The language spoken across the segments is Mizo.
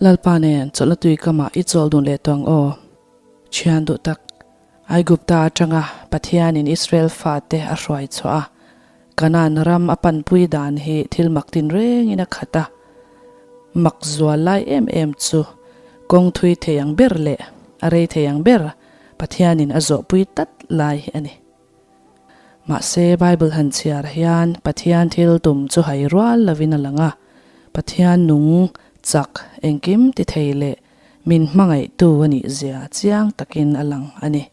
Lalpa nen chawlhna tui kamah i chawl dun leh tawh ang aw. Thian duh tak, Aigupta atanga Pathianin Israel fate a hruai chhuah a, Kanaan ram a panpui dan hi thil mak tinrengin a khat a. Mak zual lai em em chu kawng thui thei ang ber leh a rei thei ang ber Pathianin a zawhpui tlat lai hi a ni. Mahse, Bible han chhiar hian Pathian thil tum chu hai rual lovin a lang a, Pathian nung, chak, engkim ti thei leh min hmangaihtu a nih zia chiang takin a lang a ni.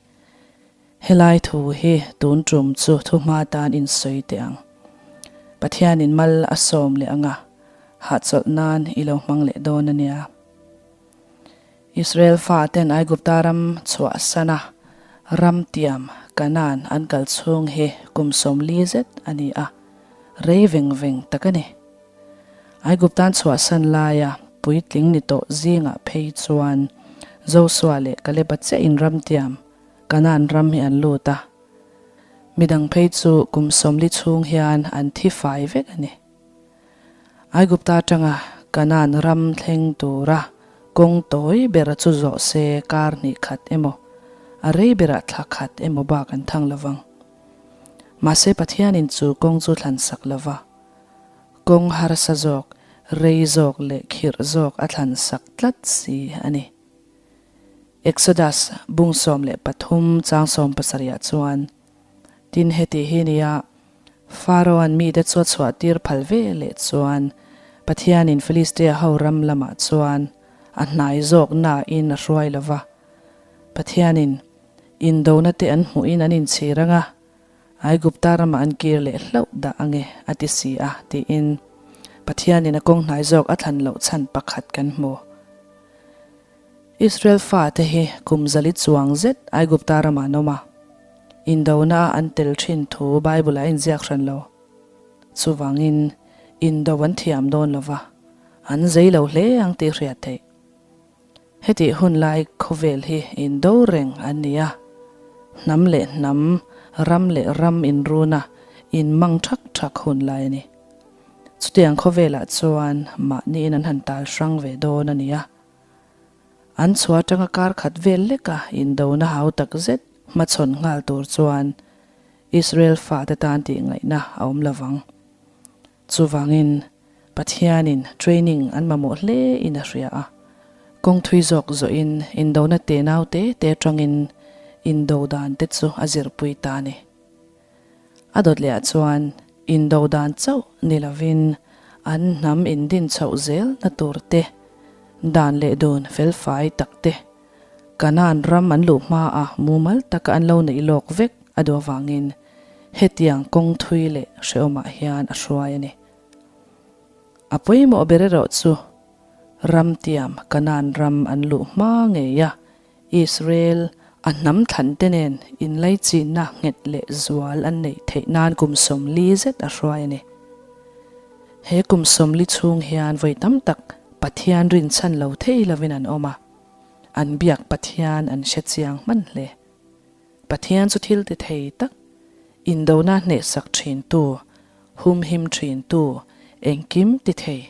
Helai thu hi tun tum chu thuhma tan insawi teh ang. Pathianin mal a sawm leh ang a, hahchawlh nan i lo hmang leh dawn a nia. Israel faten Aigupta ram chhuahsan a, ram tiam Kanaan an kal chhung hi kum 40 zet a ni a, rei veng veng tak a ni. Aiguptan chhuahsan laia puitling ni tawh zingah phei chuan Josua leh Kaleba chiahin ram tiam Kanaan ram hi an lut a, midang phei chu kum 40 chhung hian an thi fai vek a ni. Aigupta atanga Kanaan ram thleng tura kawng tawi bera chu zawh se kar hnih khat emaw, a rei berah thla khat emaw bak an thang lo vang. Mahse Pathianin chu kawng chu thlan sak lo va, kawng harsa zawk, rei zawk leh khirh zawk a thlan sak tlat si a ni. Exodus bung 13 chang 70 ah chuan, Tin heti hi nia, Pharaoh-a'n mite chu a chhuah tir phal ve leh chuan Pathianin Philistia ho ram lamah chuan a hnai zawk nain a hruai lo va. Pathianin indona te an hmuhin an inchhir ang a, Aigupta ramah an kir leh hlauh dah ange a ti si a, tiin Pathianin a kawng hnai zawk a thlan loh chhan pakhat kan hmu. Israel fate hi kum zali chuang zet Aigupta ramah an awm a, indona a an tel thin thu Bible-ah a inziak hran lo. Chuvangin, indo an thiam dawn lo va, an zei lo hle ang tih hriat theih. Hetih hun lai khawvel hi indo reng an ni a, hnam leh hnam, ram leh ram inruna inmang thak thak hun lai a ni. Chutiang khawvelah chuan mahniin an han tal hrang ve dawn a ni a. An chhuah atanga kar khat vel leka indona hau tak zet hmachhawn nghal tur chuan Israel fate tan tih ngaihna a awm lo vang. Chuvangin Pathianin training an mamawh hle in a hria a, kawng thui zawk zawhin indona tenau te te atangin indo dan te chu a zirpui ta a ni. A dawt lehah chuan indo dan chauh ni lovin an hnam indin chhoh zel na tur te, dan leh dun felfai tak te, Kanaan ram an luh hma a mumal taka an lo neih lawk vek a duh avangin hetiang kawng thui leh hrehawmah hian a hruai a ni. A pawimawh ber erawh chu ram tiam Kanaan ram an luh hma ngei a Israel a hnam thlan te nen inlaichinna nghet leh zual an neih theih nan kum 40 zet a hruai a ni. He kum 40 chhung hian vawi tam tak Pathian rinchhan lo thei lovin an awm a, an biak Pathian an hre chiang hman hle. Pathian chu thil ti thei tak, indona hnehsak thintu, humhim thintu, engkim ti thei,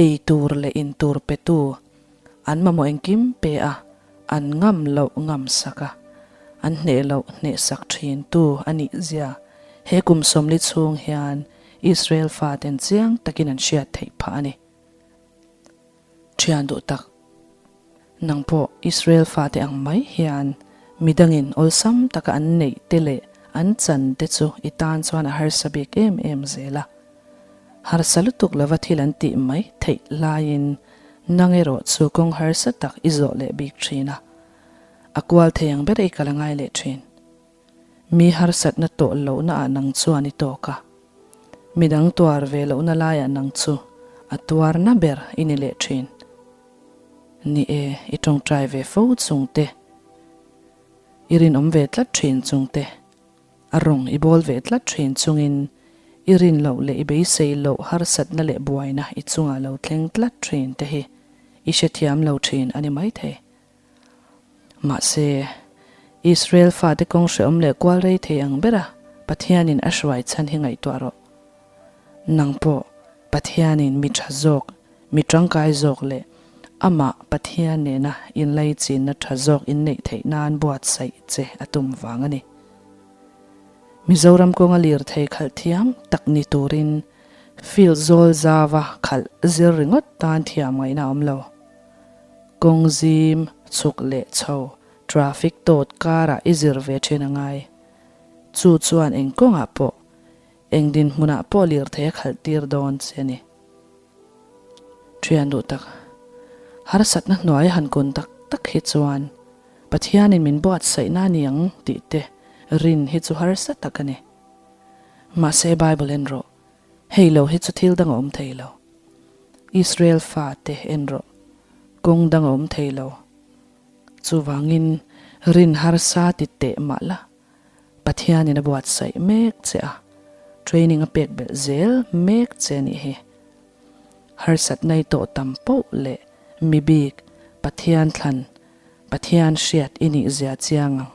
ei tur leh in tur petu, An mamawh engkim pe a, an ngam loh ngam sak a, an hneh loh hneh sak thin tu a nih zia he kum 40 chhung hian Israel faten chiang takin an hriat theih phah a ni. Thian duh tak, nang pawh Israel fate ang mai hian midangin awlsam taka an neih te leh an chan te chu i tan chuan a harsa bik em em zel a. Harsa lutuk lova thil an tih mai theih laiin nang erawh chu kawng harsa tak i zawh leh bik thin a, a kual thei ang ber i kal a ngai leh thin. Mi harsatna tawh lohna ah nang chuan i tawk a, midang tuar ve lohna laiah nang chu a tuarna ber i ni leh thin. Ni e, i tawngtai ve fo chung te, i rinawm ve tlat thin chung te, A rawng i bawl ve tlat thin chungin i rin loh leh i beisei loh harsatna leh buaina i chungah lo thleng tlat thin te hi i hrethiam lo thin a ni maithei. Mahse, Israel fate kawng hrehawm leh kual rei thei ang bera Pathianin a hruai chhan hi ngaihtuah rawh. Nang pawh Pathianin mi tha zawk, mi tangkai zawk leh Amah Pathian nena inlaichinna tha zawk inneih theih nan buatsaih che a tum vang a ni. Mizoram kawnga lirthei khalh thiam tak ni turin field zawl zauva khalh zir ringawt tan thiam ngaihna a awm lo. Kawng zim, chhuk leh chho, traffic tawt karah i zir ve thin a ngai. Chu chuan eng kawngah pawh, eng dinhmunah pawh lirthei a khalh tir dawn che a ni. Thian duh tak, harsatna hnuai a han kun tak tak hi chuan Pathianin min buatsaihna a ni ang tih te rin hi chu harsa tak a ni. Mahse Bible en rawh, hei lo hi chu thil dang a awm thei lo. Israel fate en rawh, kawng dang a awm thei lo. Chuvangin rin harsa ti teh mah la, Pathianin a buatsaih mek che a, training a pek belh zel mek che a nih hi. Harsatna i tawh tam poh leh mi bik Pathian thlan, Pathian hriat i nih zia chiang ang.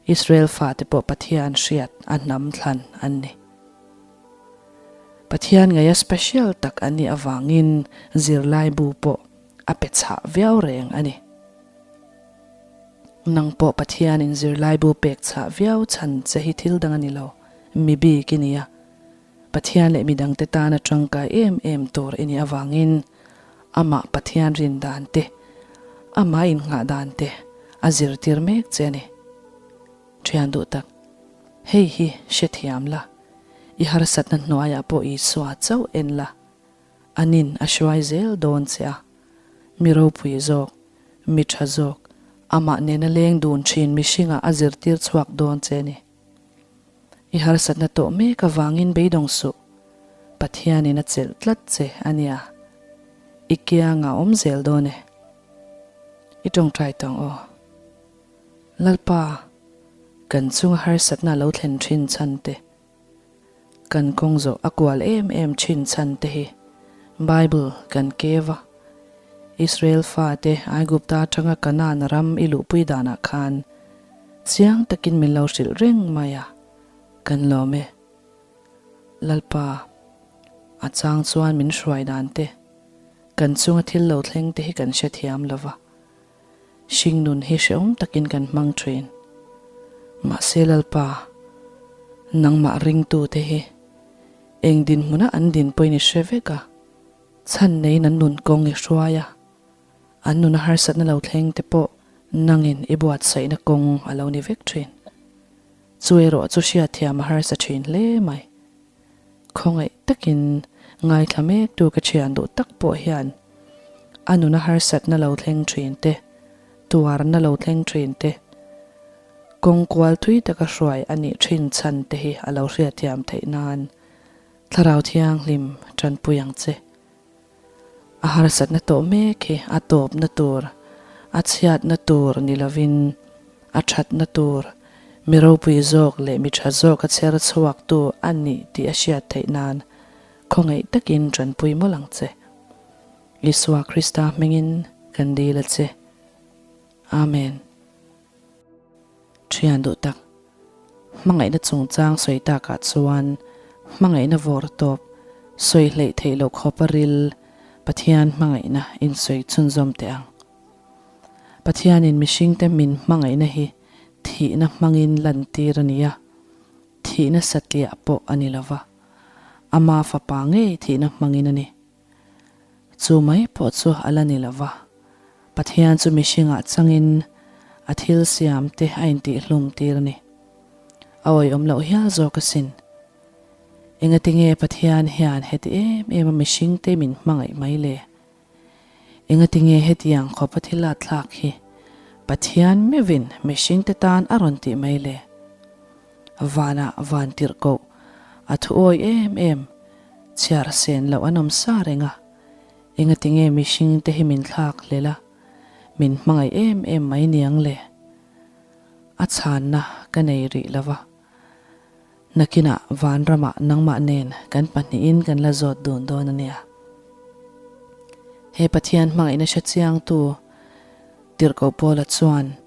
Israel fate pawh Pathian hriat a hnam thlan an ni. Pathian ngaia special tak an nih avangin zirlaibu pawh a pe chhah viau reng a ni. Nang pawh Pathianin zirlaibu pek chhah viau chhan che hi thil dang a ni lo, mi bik i ni a. Pathian leh midangte tana tangkai em em tur i nih avangin amah Pathian rin dan te, amah innghah dan te a zirtir mek che a ni. Thian duh tak, hei hi hrethiam la, i harsatna hnuaiah pawh Isua chauh en la, anin a hruai zel dawn che a, mi ropui zawk, mi tha zawk, amah nena leng dun thin mihringah a zirtir chhuak dawn che a ni. I harsatna tawh mek avangin beidawng suh, Pathianin a chelh tlat che a nia, i kiangah awm zel dawn e. I tawngtai tawng aw. Lalpa, kan chunga harsatna lo thlen thin chhan te, Kan kawng zawh a kual em em thin chhan te hi Bible kan kev a, Israel fate Aigupta atanga Kanaan ram i luhpui danah khan chiang takin min lo hrilh reng mai a, kan lawm e. Lalpa, a chang chuan min hruai dan te, kan chunga thil lo thleng te hi kan hrethiam lo va. Hringnun hi hrehawm takin kan hmang thin. Mahse Lalpa, nangmah ringtute hi eng dinhmuna an din pawhin i hre vek a, chhan neiin an nun kawng i hruai a, an nuna harsatna lo thleng te pawh nangin i buatsaihna kawng a lo ni vek thin. Chu erawh chu hriatthiam a harsa thin hle mai. Khawngaih takin ngaithla mektu ka thian duh tak pawh hian a nuna harsatna lo thleng thin te, tuarna lo thleng thin te, kawng kual thui taka hruai a nih thin chhan te hi a lo hriatthiam theih nan Thlarau Thianghlim tanpui ang che. A harsatna tawh mek hi a tawpna tur, a chhiatna tur ni lovin a thatna tur, mi ropui zawk leh mi tha zawk a chher chhuaktu a ni tih a hriat theih nan khawngaih takin tanpui mawlh ang che. Isua Krista hmingin kan dil a che. Amen. Thian duh tak, hmangaihna chungchang sawi takah chuan hmangaihna vawr tawp, sawi hleih theih loh khawpa ril Pathian hmangaihna insawi chhunzawm teh ang. Pathianin mihringte min hmangaihna hi thihna hmangin lantir a ni a, thihna satliah pawh a ni lova, ama fapa ngei thihna hmangin a ni. Chu mai pawh chu a la ni lo va, Pathian chu mihringah changin a thil siam te a intihhlum tir a ni. A awihawm loh hial zawk asin. Engatinge Pathian hian heti em em a mihringte min hmangaih mai le? Engatinge hetiang khawpa thil a thlak hi Pathian meuhin mihringte tan a rawn tih mai le? Vanah van tirh koh a thu awi em em, chhiar sen loh an awm sa reng a, engatinge mihringte hi min thlak hlel a, min hmangaih em em mai niang le? A chhanna ka nei rih lo va, nakinah vanramah nangmah nen kan pahnihin kan la zawt dun dawn a nia. He Pathian hmangaihna hre chiangtu Tirhkoh Paula chuan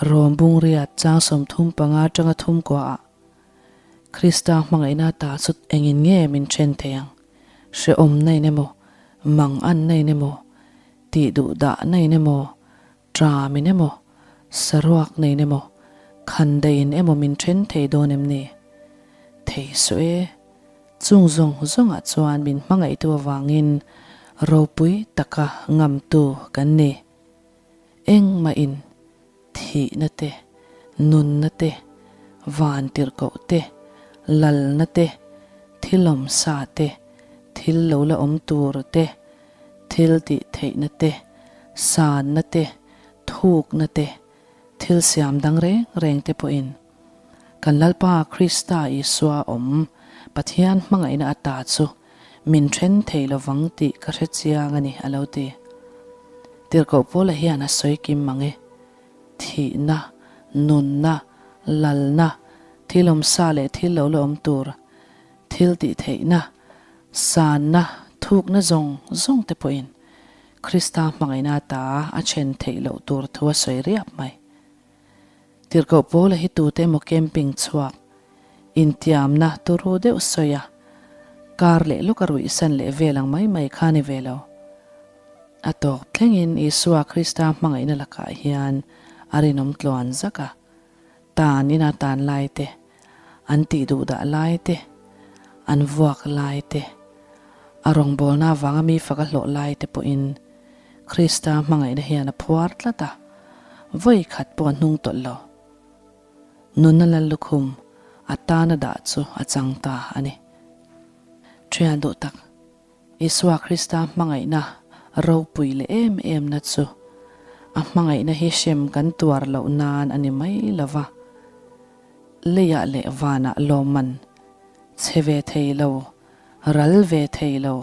Rom bungriat chang 35 atanga thum kuaah Krista hmangaihna ta chu engin nge min then thei ang? Hrehawmna in emaw, mang anna in emaw? Tih duh dahna in emaw, ṭam in emaw, saruak na in emaw, khandaih in emaw min ṭhen thei dawn em ni? Thei suh e. Chung zawng zawngah chuan min hmangaihtu avangin ropui taka ngamtu kan ni. Engmah in thihna te, nunna te, van tirhkoh te, lalna te, thil awmsa te, thil lo la awm tur te, thil tih theihna te, sanna te, thukna te, thil siam dang reng reng te pawhin kan Lalpa Krista Isua awm Pathian hmangaihna ata chu min then thei lovang tih ka hre chiang a ni, a lo ti. Tirhkoh Paula hian a sawi kim mang e. Thihna, nunna, lalna, thil awmsa leh thil lo la awm tur, thil tih theihna, sanna, thukna zawng zawng te pawhin Krista hmangaihna ata a then theih loh tur thu a sawi riap mai. Tirhkoh Paula hi tute emaw camping chhuak, intiamna turu deuh sawi a, kar leh lawk a ruihsan leh vel ang mai mai kha ni ve lo. A tawk thlengin Isua Krista hmangaihna lakah hian a rinawm tluan zak a, tan ina tan lai te, an tih duh dah lai te, an vuak lai te, a rawngbawlna avanga mi fak a hlawh lai te pawhin Krista hmangaihna hian a phuar tlat a, vawi khat pawh a hnung tawlh lo. Nunna lal lukhum a tana dah chu a chang ta a ni. Thian duh tak, Isua Krista hmangaihna ropui leh em emna chu a hmangaihna hi hrem kan tuar loh nan a ni mai lo va, leiah leh vanah lawmman chhe ve thei lo, ral ve thei lo,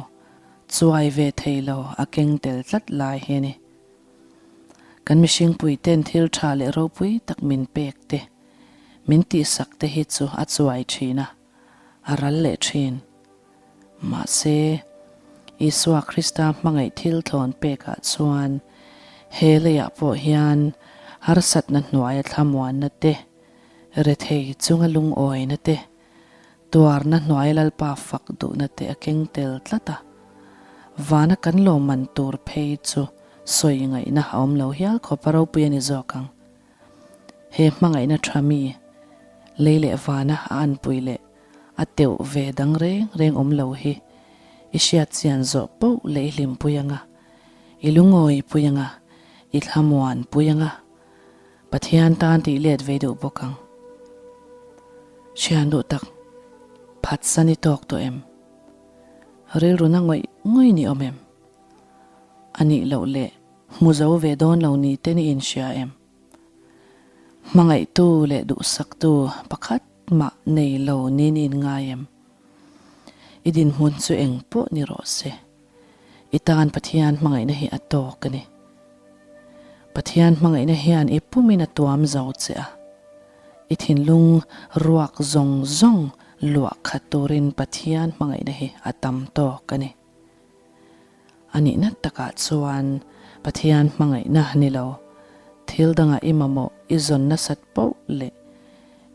chuai ve thei lo a keng tel tlat lai hi a ni. Kan mihringpui ten thil tha leh ropui tak min pek te, min tihsak te hi chu a chuai thin a, a ral leh thin. Mahse, Isua Krista hmangaih thil thlawn pekah chuan he leiah pawh hian harsatna hnuaia thlamuanna te, rethei chunga lungawina te, Tuarna hnuai Lalpa fak duhna te a keng tel tlat a, vana kan lawmman tur phei chu sawi ngaihna a awm lo hial khawp a ropui a ni zawk ang. He hmangaihna tha mi, lei leh vana a anpui leh a teuh ve dang reng reng awm lo hi i hriat chian zawh poh leh i hlimpui anga, i lungawi pui anga, i thlamuan pui anga, Pathian tan tih let ve duh bawk ang. Thian duh tak, phatsan i tawk tawh em? Rilruna ngawih ngawih ni awm em? A nih loh leh hmu zo ve dawn lo ni te ni inhria em? Hmangaihtu leh duhsaktu pakhat mah nei lo ni ni inngai em? I dinhmun chu eng pawh ni rawh se. I tan Pathian hmangaihna hi a tawk a ni. Pathian hmangaihna hian i pumin a tuam zo che a. I thinlung ruak zawng zawng luah khat turin Pathian hmangaihna hi a tam tawk a ni. A nihna takah chuan Pathian hmangaihna ni lo, thil dangah i mamawh i zawn nasat poh leh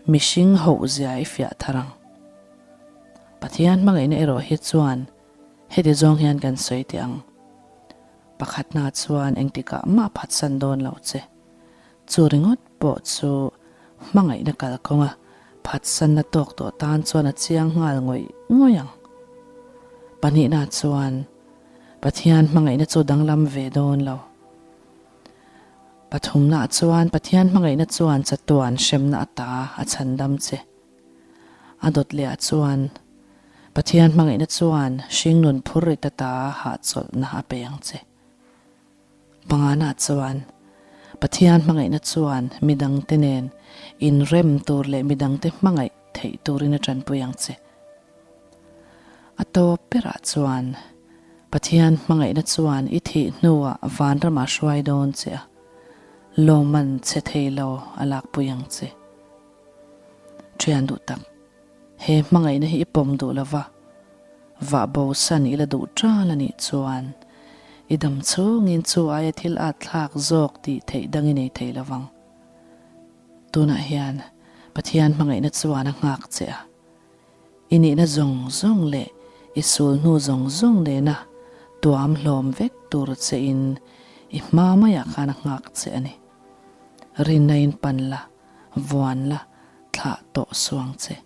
mihring hohzia i fiah thar ang. Pathian hmangaihna erawh hi chuan Heti zawng hian kan sawi teh ang. Pakhatna chuan engtikah mah phatsan dawn lo che. Chu ringawt pawh chu hmangaihna kalkawnga phatsanna tawk tawh tan chuan a chiang nghal ngawih ngawih ang. Pahnihna chuan Pathian hmangaihna chu danglam ve dawn lo. Pathumna chuan Pathian hmangaihna chuan chatuan hremna ata a chhandam che. A dawt leh ah chuan Pathian hmangaihna chuan hringnun phur rit ata hahchawlhna a pe ang che. Pangana chuan Pathian hmangaihna chuan midangte nen inrem tur leh midangte hmangaih theih turin a tanpui ang che. A tawp berah chuan Pathian hmangaihna chuan i thih hnuah vanramah hruai dawn che a, lawmman che thei lo a lakpui ang che. Thian duh tak, he hmangaihna hi i pawm duh lo va, vah bo san i la duh ṭal a nih chuan i dam chhungin chu aia thil at thlak zawk tih theih dang i nei thei lo vang. Tunah hian Pathian hmangaihna chuan a nghak che a, i nihna zawng zawng leh i sul hnu zawng zawng nena tuam hlawm vek tur che in. I hma maiah khan a nghak che a ni. Rinna in pan la, vuan la, thlah tawh suang che.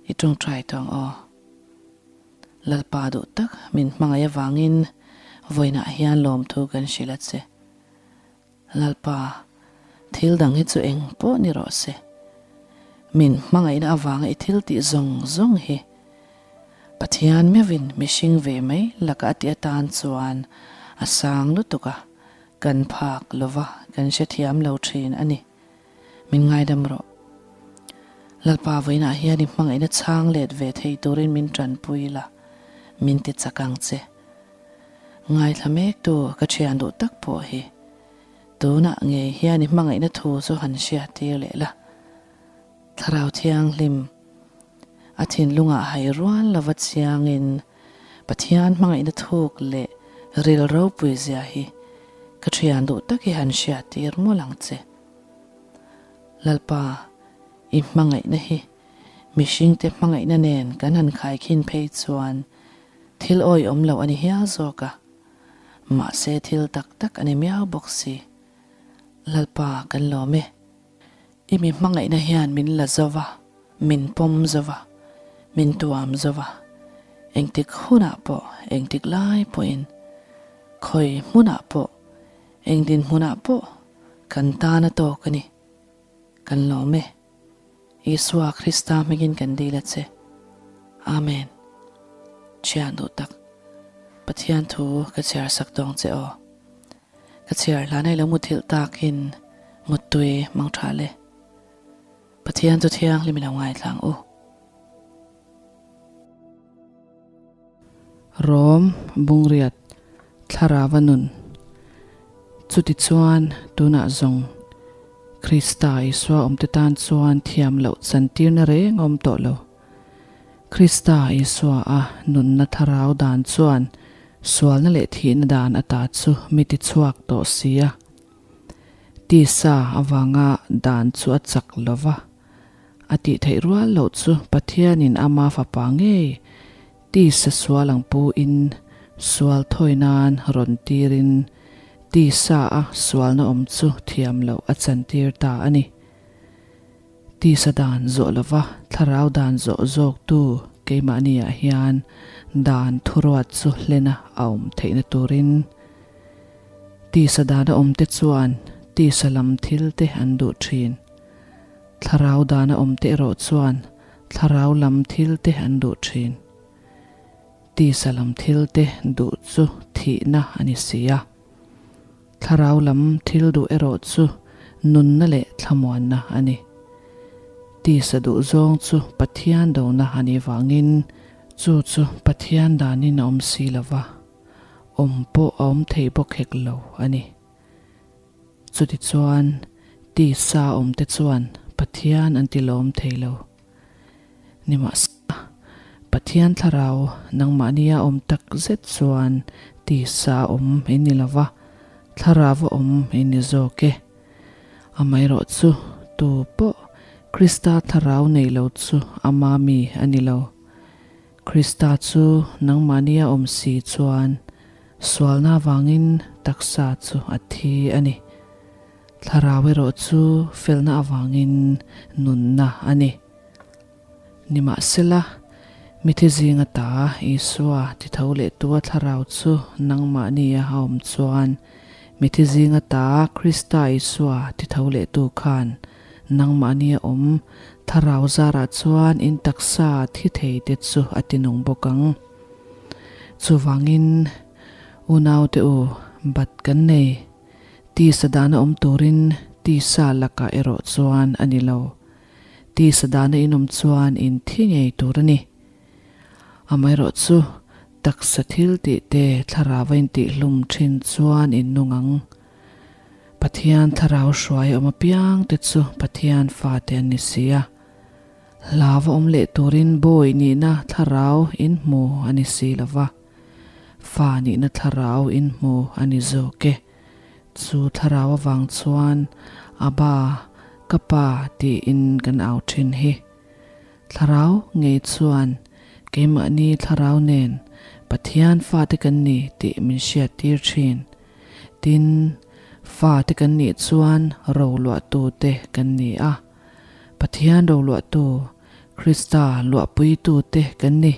I tawngtai tawh ang aw. Lalpa duh tak min hmangaih avangin vawiinah hian lawmthu kan hrilh a che. Lalpa, thil dang hi chu eng pawh ni rawh se. Min hmangaihna avanga i thil tih zawng zawng hi Pathian meuhin mihring ve mai laka a tih atan chuan a sang lutuk a, kan phak lova kan hrethiam lo thin a ni. Min ngaidam rawh. Lalpa vawiinah hian i hmangaihna chhang let ve thei turin min tanpui la, min ti chak ang che. Ngaithla mektu ka thian duh tak pawh hi tunah ngei hian i hmangaihna thu chu han hriat tir leh la. Thlarau Thianghlim a thinlungah hai rual lova chiangin Pathian hmangaihna thuk leh ril ropui zia hi ka thian duh tak hi han hriat tir mawlh ang che. Lalpa, i hmangaihna hi mihringte hmangaihna nen kan han khaikhin phei chuan Thil awihawm loh a ni hial zawk a, mahse thil tak tak a ni miau bawk si. Lalpa kan lawm e. I mi hmangaihna hian min la zo va, min pawm zo va, min tuam zo va, engtik hunah pawh, engtik lai pawhin, khawi hmunah pawh, eng dinhmunah pawh kan tan a tawk a ni. Kan lawm e. Isua Krista hmingin kan dil a che. Amen. Thian duh tak, Pathian thu ka chhiar sak dawng che aw. Ka chhiar hlan ai lo muthilh takin muttui mang tha le. Pathian chu thianghlim i lo ngaithla ang u. Rom Bungriat Thlarava nun Chutichuan tunah zawng Krista Isua awmte tan chuan thiam loh chantirna reng a awm tawh lo. Krista Isua a nunna thlarau dan chuan sualna leh thihna dan ata chu mi tichhuak tawh si a. Tisa avanga dan chu a chak lo va. A tih theih rual loh chu Pathianin ama fapa ngei tisa sual ang pu in sual thawi nan rawn tirin tisa a sualna awm chu thiam loh a chantir ta a ni. Tisa dan zawh lova thlarau dan zawh zawktu keimahniah hian dan thuruat chu hlena a awm theihna turin tisa dana awmte chuan tisa lam thilte an duh thin. Thlarau dana awmte erawh chuan thlarau lam thilte an duh thin. Tisa lam thilte duh chu thihna a ni si a. Thlarau lam thil duh erawh chu nunna leh thlamuanna a ni. Tisa duh zawng chu Pathian dona a nih vangin chu chu Pathian danin a awm si lo va, awm pawh a awm thei bawk hek lo a ni. Chutichuan, tisa awmte chuan Pathian an ti lawm thei lo. Nimahsela, Pathian thlarau nangmahnia awm tak zet chuan tisa awm i ni lo va, thlarau awm i ni zawk e. Amaherawh chu, tu pawh Krista thlarau nei lo chu ama mi a ni lo. Krista chu nangmahnia awm si chuan Sualna avangin taksa chu a thi a ni. Thlarau erawh chu felna avangin nunna a ni. Nimahsela, mithi zinga ta Isua ti tho leh tua thlarau chu nangmahnia a awm chuan, mithi zinga ta Krista Isua ti tho leh tu khan nangmahnia awm thlarau zarah chuan in taksa thi thei te chu a ti nung bawk ang. Chuvangin, unaute u, bat kan nei. Tisa dana awm turin tisa lakah erawh chuan a ni lo. Tisa dana inawm chuan in thi ngei tur a ni. Amaherawh chu, taksa thil tih te thlarau a intihhlum thin chuan in nung ang. Pathian thlarau hruai awm apiang te chu Pathian fate an ni si a. Hlau a awm leh turin bawi nihna thlarau in hmu a ni si lo va, fa nihna thlarau in hmu a ni zawk e. Chu thlarau avang chuan Abba, ka pa tiin kan au thin hi. Thlarau ngei chuan keimahni thlarau nen Pathian fate kan ni tih min hriattir thin. Tin, fate kan nih chuan roluahtute kan ni a. Pathian roluahtu, Krista luahpuitute kan ni.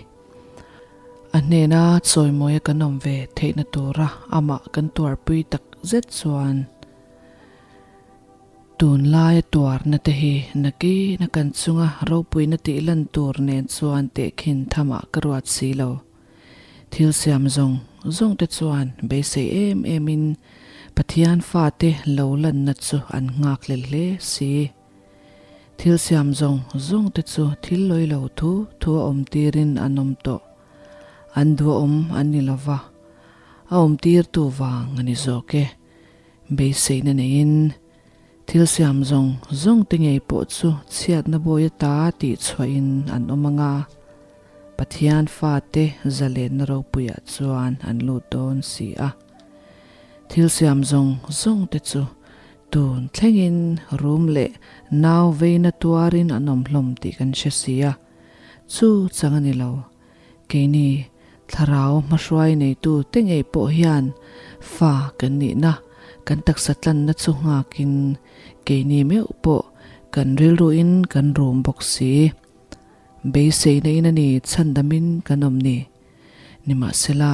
A hnena chawimawia kan awm ve theihna tura amah kan tuarpui tak zet chuan tunlaia tuarna te hi nakina kan chunga ropuina tih lan tur nen chuan tehkhin thamah ka ruat si lo. Thil siam zawng zawng te chuan beisei em em in Pathian fate lo lanna chu an nghak hlel hle si. Thil siam zawng zawng te chu thil lawi lo thu thu a awm tirin an awm tawh. An duhawm an ni lo va, a awm tirtu vang a ni zawk e. Beiseina neiin thil siam zawng zawng te ngei pawh chu chhiatna bawi ata tih chhuahin an awm ang a, Pathian fate zalenna ropuiah chuan an lut dawn si a. Thil siam zawng zawng te chu tun thlengin rum leh nau veina tuarin an awm hlawm tih kan hre si a, chu chang a ni lo. Keini thlarau hmahruai neitu te ngei pawh hian fa kan nihna, kan taksa tlanna chu nghakin keini meuh pawh kan rilruin kan rum bawk si. Beiseina in a ni chhandamin kan awm ni. Nimahsela,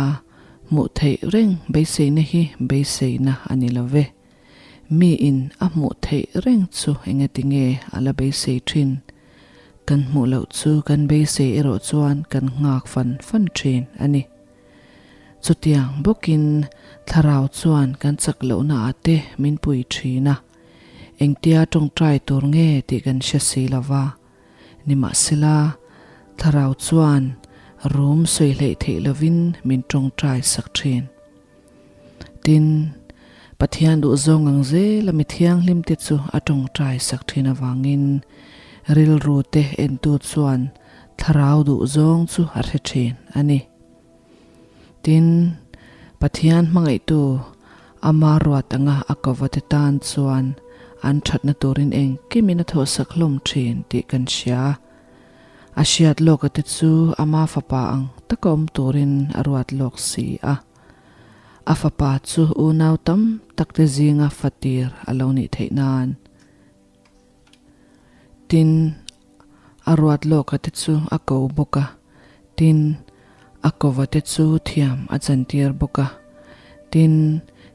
hmuh theih reng beiseina hi beiseina a ni lo ve. Mi in a hmuh theih reng chu engati nge a la beisei thin? Kan hmuh loh chu kan beisei erawh chuan kan nghak fan fan thin a ni. Chutiang bawkin thlarau chuan kan chak lohna ah te min pui thin a, engtia tawngtai tur nge tih kan hre si lo va. Nimahsela, thlarau chuan rum sawi hleih theih lovin min tawngtai sak thin. Tin, Pathian duhzawng ang zela mi thianghlimte chu a tawngtai sak thin avangin rilru te entu chuan thlarau duhzawng chu a hre thin a ni. Tin, Pathian hmangaihtu ama ruat anga a kova te tan chuan an thatna turin engkimin a thawhsak hlawm thin tih kan hria. A hriat lawka te chu ama fapa ang taka awm turin a ruat lawk si a. A fapa chu unau tam tak te zinga fatir a lo nih theih nan. Tin, a ruat lawka te chu a ko bawk a, tin, a kova te chu thiam a chantir bawk a, tin,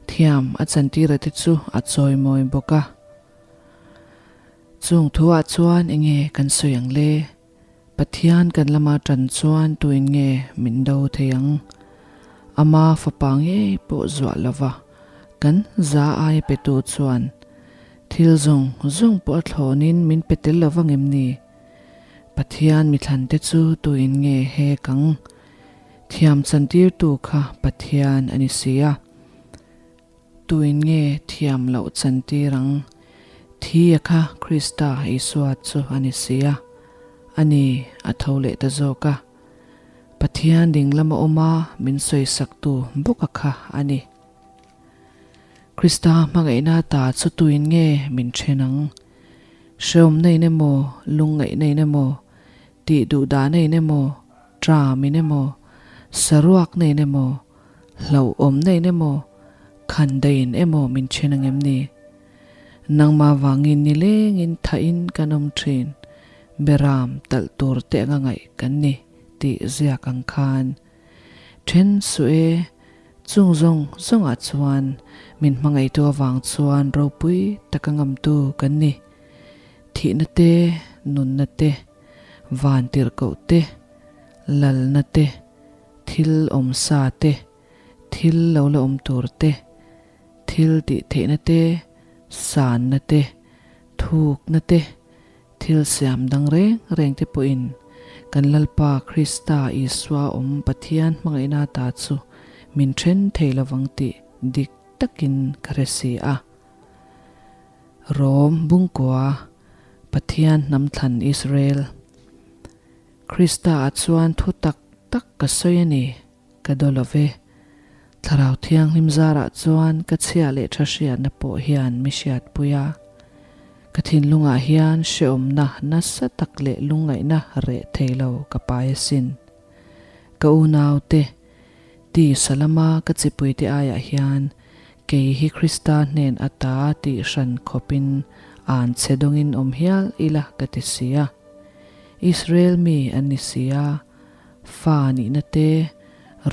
thiam a chantira te chu a chawimawi bawk a. Chung thuah chuan enge kan sawi ang le? Pathian kan lama tan chuan tuin nge min do thei ang? Ama fapa ngei pawh zuah lova kan za aia petu chuan thil zawng zawng pawh a thlawnin min pe tel lova ngem ni? Pathian mithlante chu tuin nge hek ang? Thiam chantirtu kha Pathian a ni si a. Tuin nge thiam loh chantir ang? Thi a kha Krista Isua chu a ni si a, a ni a tho leh ta zawk a. Pathian ding lama awm a min sawisaktu bawk a kha a ni. Krista hmangaihna ta chu tuin nge min then ang? Hreawmna in emaw, lungngaihna in emaw, tih duhdahna in emaw, ṭam in emaw, saruakna in emaw, Hlauhawmna in emaw, khandaiin emaw min then ang em ni? Nangmah vangin nilengin thahin kan awm thin, beram talh tur te anga ngaih kan ni tih ziak ang khan. Then suh e, chung zawng zawngah chuan min hmangaihtu avang chuan ropui taka ngamtu kan ni. Thihna te, nunna te, vantirhkoh te, lalna te, Thil awm sa te, thil lo la awm tur te, thil tih theihna te, sanna te, thukna te, thil siam dang reng reng te pawhin kan Lalpa Krista Isua awm Pathian hmangaihna ta chu min then thei lovang tih dik takin ka hre si a. Rom Bungkua, Pathian hnam thlan Israel. Krista ah chuan thu tak tak ka sawi a ni, ka daw lo ve. Thlarau Thianghlim zarah chuan ka chhia leh tha hriatna pawh hian mi hriatpui a. Ka thinlungah hian hrehawmna nasa tak leh lungngaihna reh thei lo ka pai asin. Ka unaute, tisa lama ka chipuite aiah hian, Kei hi Krista hnen ata tih hran khawpin an che dawngin awm hial ila ka ti si a. Israel mi an ni si a, fa nihna te,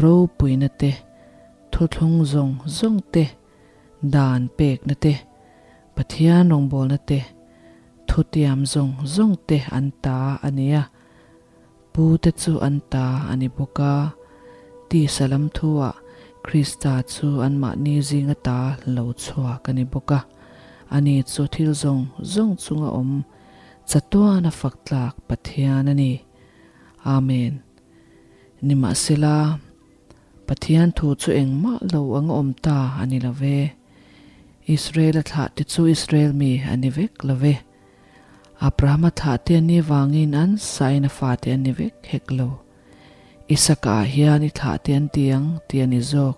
ropuina te, thuthlung zawng zawng te, dan pekna te, Pathian rawngbawlna te, thutiam zawng zawng te an ta a ni a. Pu te chu an ta a ni bawk a, tisa lam thuah Krista chu anmahni zinga ta lo chhuak a ni bawk a. Ani chu thil zawng zawng chunga awm chatuana fak tlak Pathian a ni. Amen. Nimahsela, Pathian thu chu engmah lo anga awm ta a ni lo ve. Israel-a thlahte chu Israel mi a ni vek lo ve. Abrahama thlahte an nih vangin an sain a fate an ni vek hek lo. Isaka ah hian i thlahte an ti ang tih a ni zawk.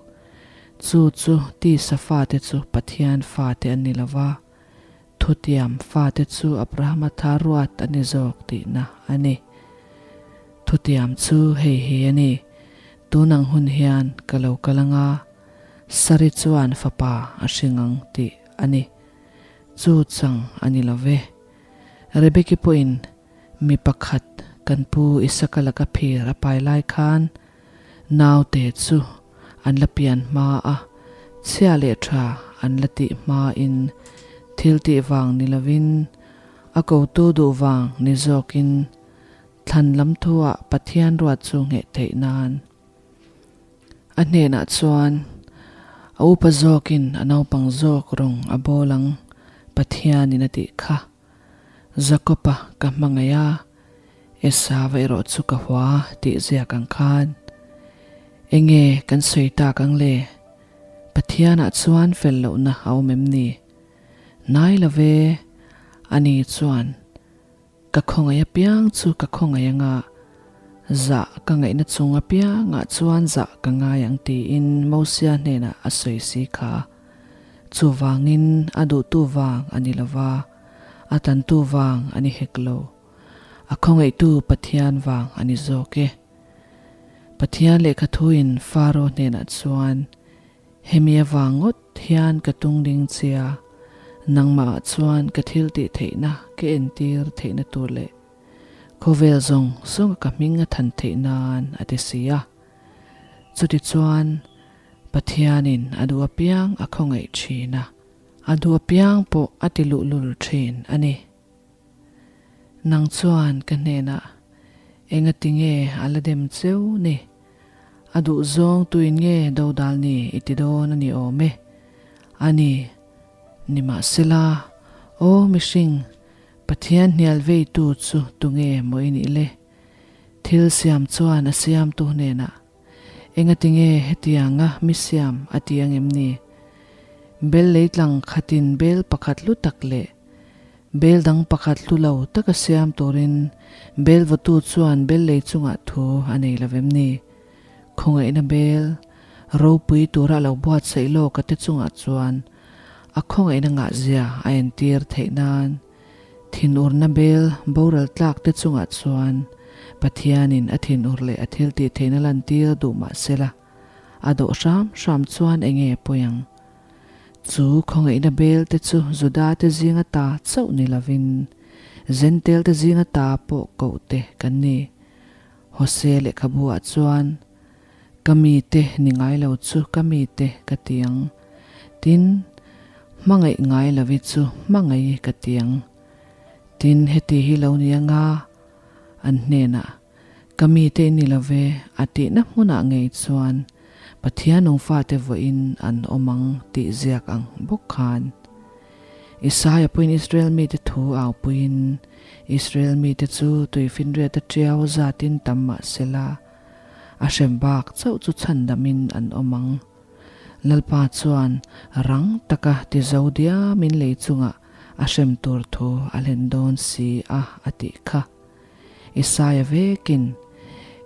Chu chu tisa fate chu Pathian fate an ni lo va, thutiam fate chu Abrahama tha ruat a ni zawk tihna a ni. Thutiam chu hei hi a ni, Tun ang hun hian ka lo kal anga, Sari chuan fapa a hring ang tih a ni. Chu chang a ni lo ve. Rebeki pawhin mi pakhat kan pu Isaka laka phir a pai lai khan naute chu an la pian hma a, chhia leh tha an la tih hmain thil tih vang ni lovin a kotu duh vang ni zawkin thlan lam thuah Pathian ruat chu ngheh theih nan A hnenah chuan, A upa zawkin a naupang zawk rawng a bawl ang, Pathianin a tih kha. Jakob-a ka hmangaih a, Esau-a erawh chu ka hua tih ziak ang khan. Enge kan sawi tak ang le? Pathianah chuan fel lohna a awm em ni? Hnai lo ve, ani chuan Ka khawngaih apiang chu ka khawngaih anga, zah ka ngaihna chung apiangah chuan zah ka ngai ang tiin Mosia hnenah a sawi si kha. Chuvangin a duhtu vang a ni lova, a tantu vang a ni hek lo. A khawngaihtu Pathian vang a ni zawk e. Pathian lehkha thuin Faro hnenah chuan, Hemi avang ngawt hian ka tung ding chia, nangmah ah chuan ka thil tih theihna ka entir theihna tur leh khawvel zawng zawng a ka hming a than theih nan a ti si a. Chutichuan, Pathianin a duh apiang a khawngaih thin a, a duh apiang pawh a ti luhlul thin a ni. Nang chuan ka hnenah, Engati nge a la dem cheu ni? A duh zawng tuin nge dodal ni i ti dawn a ni awm e. A ni, nimahsela, aw mihring, Pathian hnial veitu chu tunge maw i nih le? Thil siam chuan a siamtu hnenah, Engati nge hetianga mi siam a ti ang em ni? Bel leitlang khatin bel pakhat hlu tak leh bel dang pakhat hlu lo taka siam turin bel vawtu chuan bel lei chungah thu a nei lo vem ni? Khawngaihna bel ropui tura a lo buatsaih lawk a te chungah chuan a khawngaihna ngahzia a entir theih nan Thinurna bel boral tlak te chungah chuan Pathianin a thinur leh a thil tih theihna lantir duh mah sela, a dawh hram hram chuan enge pawi ang? Chu khawngaihna bel te chu Juda te zinga ta chauh ni lovin Zentel te zinga ta pawh koh te kan ni. Hose lehkhabu ah chuan, Ka mite ni ngai lo chu ka mite ka ti ang. Tin, hmangaih ngai lovi chu hmangaih ka ti ang. Tin, heti hi lo ni anga an hnenah, Ka mite i ni lo ve, a tihna hmunah ngei chuan Pathian nungfate vawiin an awm ang tih ziak ang bawk khan. Isaia pawhin Israel mite thu au puiin, Israel mite chu tuifinriata tiau zatin tam mah sela, A hrem bak chauh chu chhandamin an awm ang. Lalpa chuan rang taka ti zo diamin lei chungah a hrem tur thu a hlen dawn si a, a tih kha. Isaia vekin,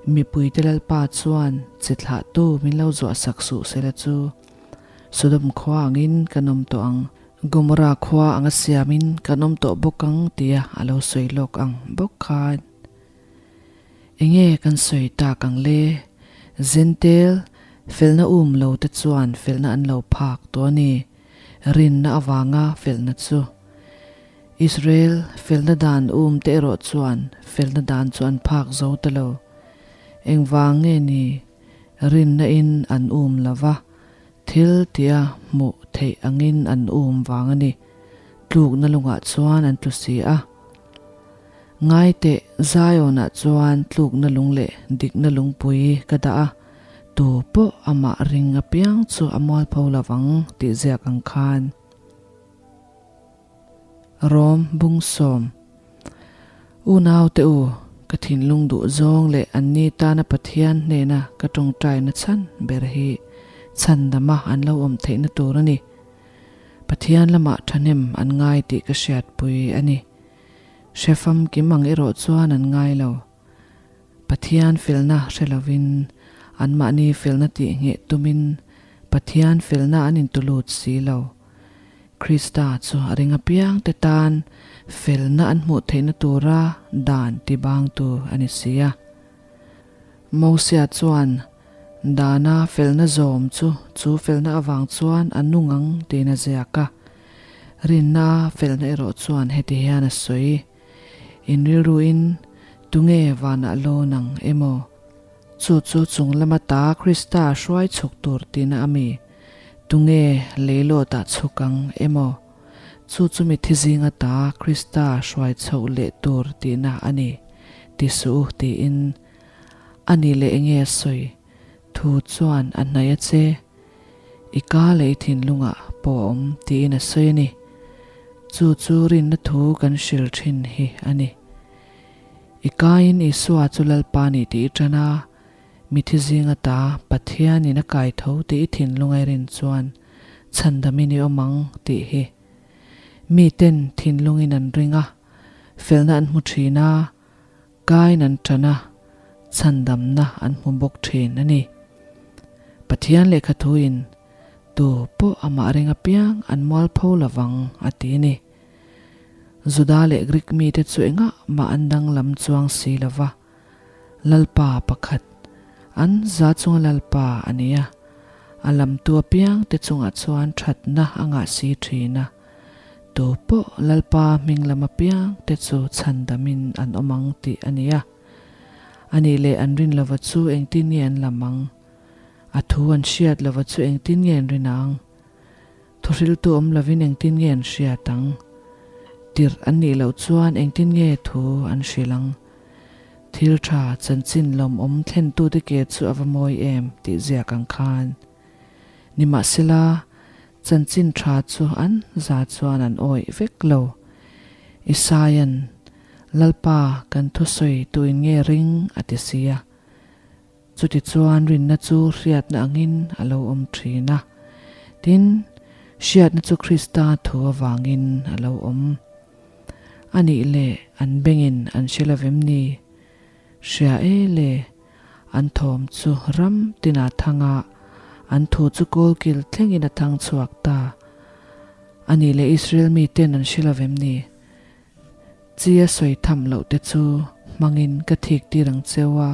Mipuite Lalpa chuan chi thlahtu min lo zuahsak suh sela chu, Sodom khua angin kan awm tawh ang, Gomorrah khua anga siamin kan awm tawh bawk ang tia a lo sawi lawk ang bawk khan. Enge kan sawi tak ang le? Zentel, Felna um lo te chuan felna an lo phak tawh a ni. Rinna avanga felna chu. Israel felna dan um te erawh chuan felna dan chu an phak zo ta lo. Engvang nge ni? Rinna in an um lo va, thil tia hmuh theih angin an um vang a ni. Tlukna lungah chuan an tlu si a. Ngai teh, Zion-ah chuan tlukna lung leh dikna lungpui ka dah a, tu pawh amah ring apiang chu a mualpho lo vang tih ziak ang khan. Rom bung sawm. Unaute u, ka thinlung duh zawng leh anni tana Pathian hnena ka tawngtaina chhan ber hi chhandama an lo awm theihna tur a ni. Pathian lamah thahnem an ngai tih ka hriatpui a ni. Hre famkim ang erawh chuan an ngai lo. Pathian felna hre lovin, anmahni felna tih ngheh tumin Pathian felna an intulut si lo. Krista chu a ring apiangte tan felna an hmuh theihna tura dan tibangtu a ni si a. Mosia chuan dana felna zawm chu chu felna avang chuan a nung ang tiin a ziak a. Rinna felna erawh chuan heti hian a sawi, In rilruin tunge vanah lawn ang emaw? Chu chu chung lama ta Krista hruai chhuk tur tihna a mi? Tunge leilawtah chhuk ang emaw? Chu chu mithi zinga ta Krista hruai chhoh leh tur tihna a ni, ti suh u tiin a ni leh enge a sawi? Thu chuan a hnaih a che. I ka leh i thinlungah pawh a awm tiin a sawi a ni. Chu chu rinna thu kan hril thin hi a ni. I kaiin Isua chu Lalpa ni tih i tan a, mithi zinga ta Pathianin a kai tho tih i thinlunga i rin chuan chhandamin i awm ang tih hi. Miten thinlungin an ring a, felna an hmu thin a, Kain an tan a, chhandamna an hmu bawk thin a ni. Pathian lehkha thuin, Tu pawh amah ring apiang an mualpho lovang a ti a ni. Juda leh Grik mite chu engah mah an danglam chuang si lo va, Lalpa pakhat, an za chunga Lalpa a ni a, a lamtu apiangte chungah chuan thatna a ngah si thin a. Tu pawh Lalpa hming lam apiang te chu chhandamin an awm ang tih a ni a. A nih leh an rin lova chu engtin nge an lam ang? A thu an hriat lova chu engtin nge an rin ang? Thuhriltu awm lovin engtin nge an hriat ang? Tirh an nih loh chuan engtin nge thu an hrilh ang? Thil tha chanchin lawmawm thlentute ke chu a va mawi em tih ziak ang khan. Nimahsela, Chanchin tha chu an za chuan an awih vek lo. Isaia'n, Lalpa, kan thusawi tuin nge ring? a ti si a. Chutichuan rinna chu hriatna angin a lo awm thin a. Tin, hriatna chu Krista thu avangin a lo awm. A nih leh an bengin an hre lovem ni? Hria e le, an thawm chu ram tinah thang a, an thu chu kawlkil thlengin a thang chhuak ta. A nih leh Israel miten an hre lovem ni? Chi a sawi tham loh te chu hmangin ka thik tir ang cheu a,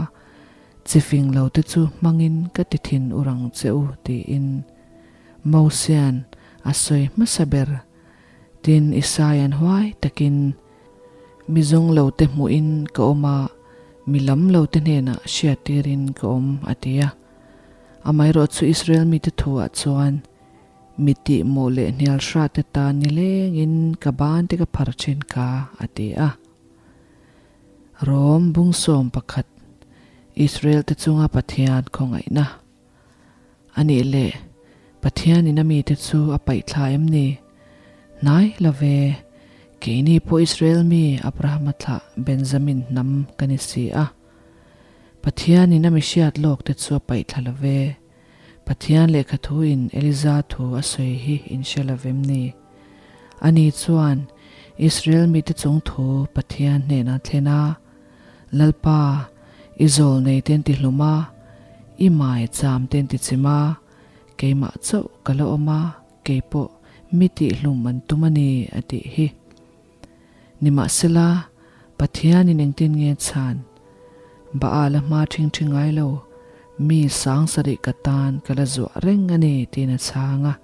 chi fing lo te chu hmangin ka ti thin ur ang che u tiin Mosia'n a sawi hmasa ber. Tin, Isaia'n huai takin, Mi zawng lo te hmuhin ka awm a, mi lam lo te hnenah hriattirin ka awm, a ti a. Amaherawh chu Israel mite thuah chuan, Mi tihmawh leh hnial hrat te tan nilengin ka ban te ka phar thin ka, a ti a. Rom bungsawm pakhat, Israel te chunga Pathian khawngaihna. A nih leh, Pathianin a mite chu a paih thla em ni? Hnai lo ve, keini pawh Israel mi Abrahama thlah Benjamin hnam ka ni si a. Pathianin a mi hriat lawk te chu a paih thla lo ve. Pathian lehkha thuin Eliza thu a sawi hi in hre lo vem ni? Ani chuan Israel mite chung thu Pathian hnenah thlen a, Lalpa, i zawl nei ten ti hlum a, i mai cham ten ti chim a, keimah chauh ka la awm a, kei pawh mi tih hlum an tum a ni, a tih hi. Nimahsela, Pathianin engtin nge chhan? Baal a hma ṭhing ṭhi ngai lo, Mi 70,000 ka tan ka la zuah reng a ni, tiin a chhang a.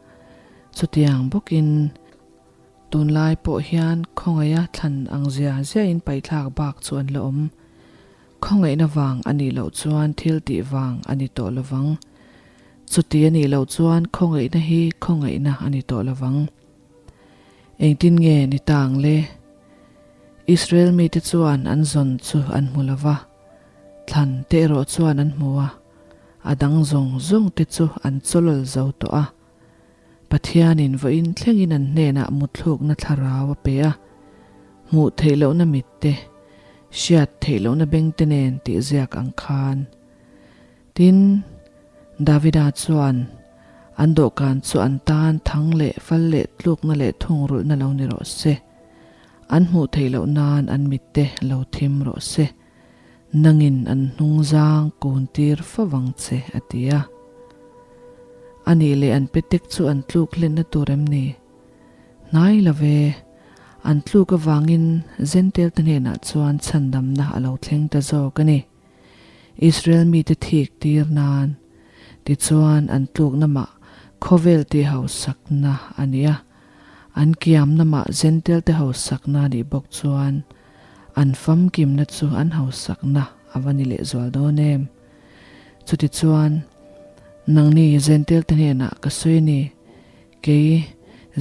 Chutiang bawkin tunlai pawh hian khawngaiha thlan ang zia ziain paihthlak bak chu an la awm. Khawngaihna vang a nih loh chuan thil tih vang a ni tawh lovang. Chuti a nih loh chuan khawngaihna hi khawngaihna a ni tawh lovang. Engtin nge ni ta ang le? Israel mite chuan an zawn chu an hmu lo va, thlan te erawh chuan an hmu a, a dang zawng zawng te chu an chawlawl zo tawh a. Pathianin vawiin thlengin an hnenah mutthlukna thlarau a pe a, hmuh theih lohna mit te, hriat theih lohna beng te nen tih ziak ang khan. Tin, Davida chuan an dawhkan chu an tan thang leh fal leh tlukna leh thungrulhna lo ni rawh se, an hmuh theih loh nan an mit te lo thim rawh se, nangin an hnungzang kun tir fo vang che, a ti a. A nih leh an petek chu an tluk hlenna tur em ni? Hnai lo ve, an tluk avangin Zentel te hnenah chuan chhandamna a lo thleng ta zawk a ni. Israel mite thik tir nan, tichuan an tlukna mah khawvel tih hausakna a ni a, an kiamna mah Zentel te hausakna a nih bawk chuan an famkimna chu an hausakna a va ni lehzual dawn em? Chutichuan, nangni Zentel te hnenah ka sawi a ni, kei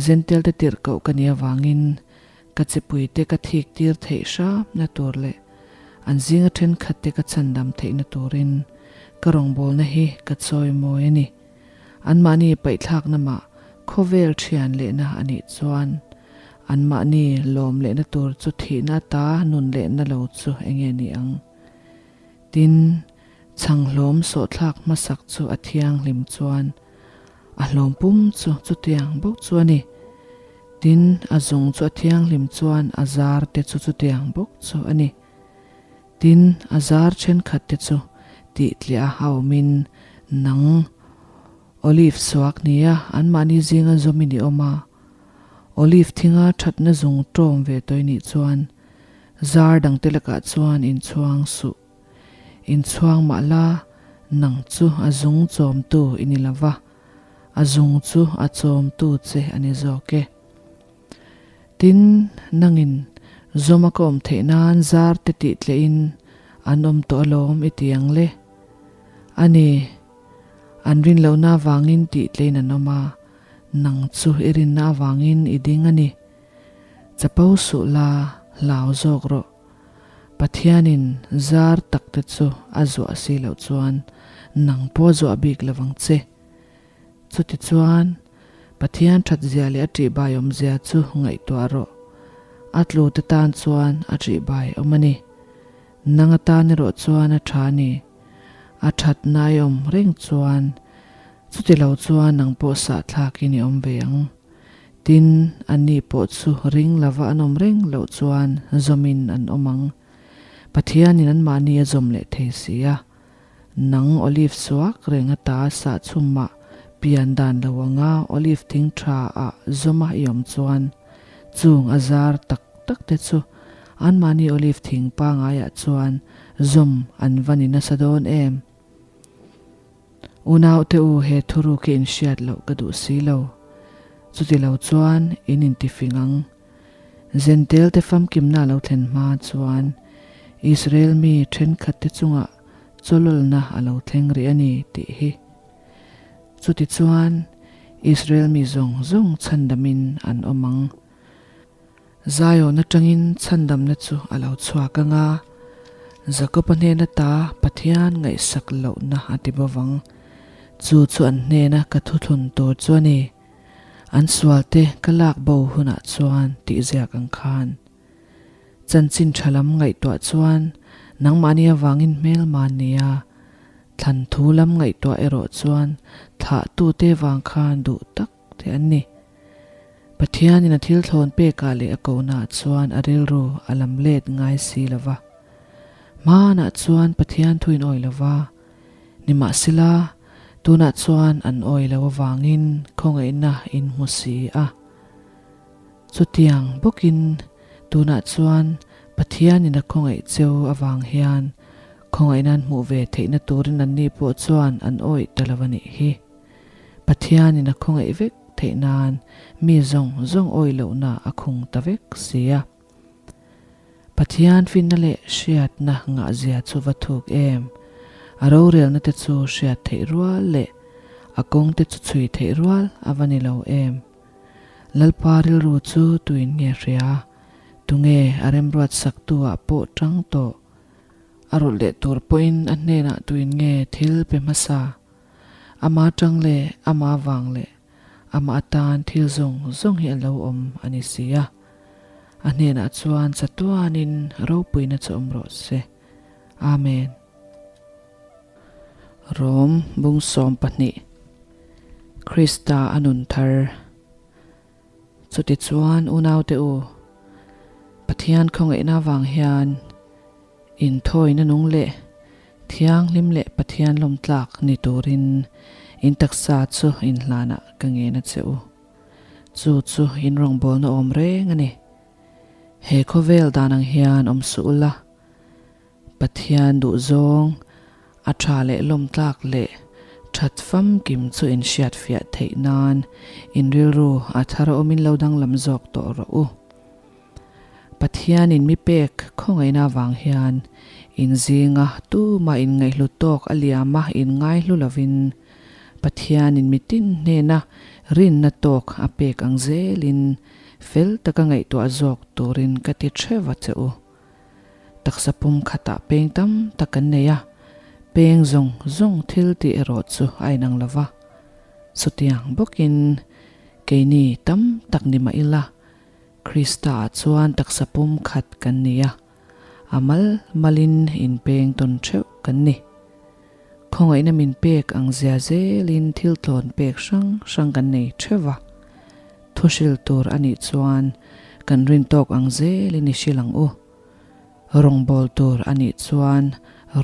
Zentel te tirhkoh ka nih avangin Ka chipuite ka thik tir theih hramna tur leh an zinga thenkhatte ka chhandam theihna turin ka rawngbawlna hi ka chawi mawi a ni. Anmahni paihthlakna mah khawvel thian lehna a nih chuan anmahni lawm lehna tur chu thihna ata nun lehna lo chu enge ni ang? Tin, chhanghlawm sawhthlak hmasak chu a thianghlim chuan A hlawm pum chu chutiang bawk chu a ni. Tin, a zung chu a thianghlim chuan a zar te chu chutiang bawk chu a ni. Tin, a zar thenkhat te chu tihtliah a awmin nang Olive suak nia anmahni zinga zawmin i awm a. Olive thinga thatna zung tawm ve tawih nih chuan zar dangte lakah chuan inchhuang suh. Inchhuang mah la, nang chu a zung chawmtu i ni lo va, a zung chu a chawmtu che a ni zawk e. Tin, nangin zawma ka awm theih nan zar te tih tlehin an awm tawh alawm i ti ang le. A ni, an rin lohna avangin tih tlein an awm a, nang chu i rinna avangin i ding a ni. Chapo suh la, hlau zawk rawh. Pathianin zar tak te chu a zuah si loh chuan nang pawh a zuah bik lo vang che. Chutichuan, Pathian that zia leh a ṭihbai awmzia chu ngaihtuah rawh. A tlu te tan chuan a ṭihbai awm a ni. Nang atan erawh chuan a ṭha a ni. A ṭhatna i awm reng chuan chuti lo chuan nang pawh sahthlakin i awm ve ang. Tin, anni pawh chu ring lova an awm reng loh chuan zawmin an awm ang. Pathianin anmahni a zawm leh thei si a. Nang olive suak reng ata sahchhumah pian dan lo anga olive thing tha ah zawma i awm chuan chung a zar tak tak te chu anmahni olive thing pangaiah chuan zawm an va ni nasa dawn em? Unaute u, he thuruk hi inhriat loh ka duh si lo. Chuti lo chuan in intifing ang. Zentelte famkimna a lo thlen hma chuan Israel mi thenkhatte chungah chawlawlna a lo thleng rih a ni tih hi. Chutichuan Israel mi zawng zawng chhandamin an awm ang. Zion atangin chhandamna chu a lo chhuak ang a, Jakob-a hnena ta Pathian ngaihsak lohna a ti bawk ang. Chu chu an hnena ka thuthlun tur chu a ni. An sualte ka lak bo hunah chuan tih ziak ang khan. Chanchin tha lam ngaihtuah chuan nangmahni avangin hmelma nia, thlan thu lam ngaihtuah erawh chuan thlahtute vang khan duh tak te an ni. Pathianin a thil thlawn pekah leh a kohnaah chuan a rilru a lam let ngai si lo va. Hmanah chuan Pathian thuin awi lo va, nimahsela tunah chuan an awi lo avangin khawngaihna in hmu si a. Chutiang bawkin tunah chuan Pathianin a khawngaih cheu avang hian. Khawngaihna an hmuh ve theihna turin anni pawh chuan an awih ta lo a nih hi. Pathianin a khawngaih vek theih nan mi zawng zawng awih lohna a khung ta vek si a. Pathian finna leh hriatna ngahzia chu va thuk em? A rorelna te chu hriat theih rual leh a kawng te chu chhui theih rual a va ni lo em? Lalpa rilru chu tuin nge hria? Tunge a remruat saktu ah pawh tang tawh? A rawlh leh tur pawhin a hnenah tuin nge thil pe hmasa? Ama tang leh ama vang leh Amah atan thil zawng zawng hi a lo awm a ni si a. A hnenah chuan chatuanin ropuina chu awm rawh se. Amen. Rom bung 12 Krista a nun thar. Chutichuan unaute u, Pathian khawngaihna vang hian inthawina nung leh thianghlim leh Pathian lawmtlak ni turin in taksa chu inhlanah ka ngen a che u. Chu chu in rawngbawlna awm reng a ni. He khawvel dan ang hian awm suh ula, Pathian duhzawng, a tha leh lawmtlak leh that famkim chu in hriatfiah theih nan in rilru a thar awmin lo danglam zawk tawh rawh u. Pathianin mi pek khawngaihna avang hian in zinga tumah in ngaihlu tawk a liama in ngaihlu lovin Pathianin mitin hnena rinna tawk a pek ang zelin fel taka ngaihtuah zawk turin ka ti theuh a che u. Taksa pum khatah peng tam tak kan nei a, peng zawng zawng thil tih erawh chu a inang lo va. Chutiang bawkin keini tam tak ni mah ila, Krista-ah chuan taksa pum khat kan ni a, a mal malin inpeng tawn theuh kan ni. Khawngaihna min pek ang zia zelin thil tlawn pek hrang hrang kan nei theuh va. Thuhril tur a nih chuan kan rin tawk ang zelin i hrilh ang u. Rawng bawl tur a nih chuan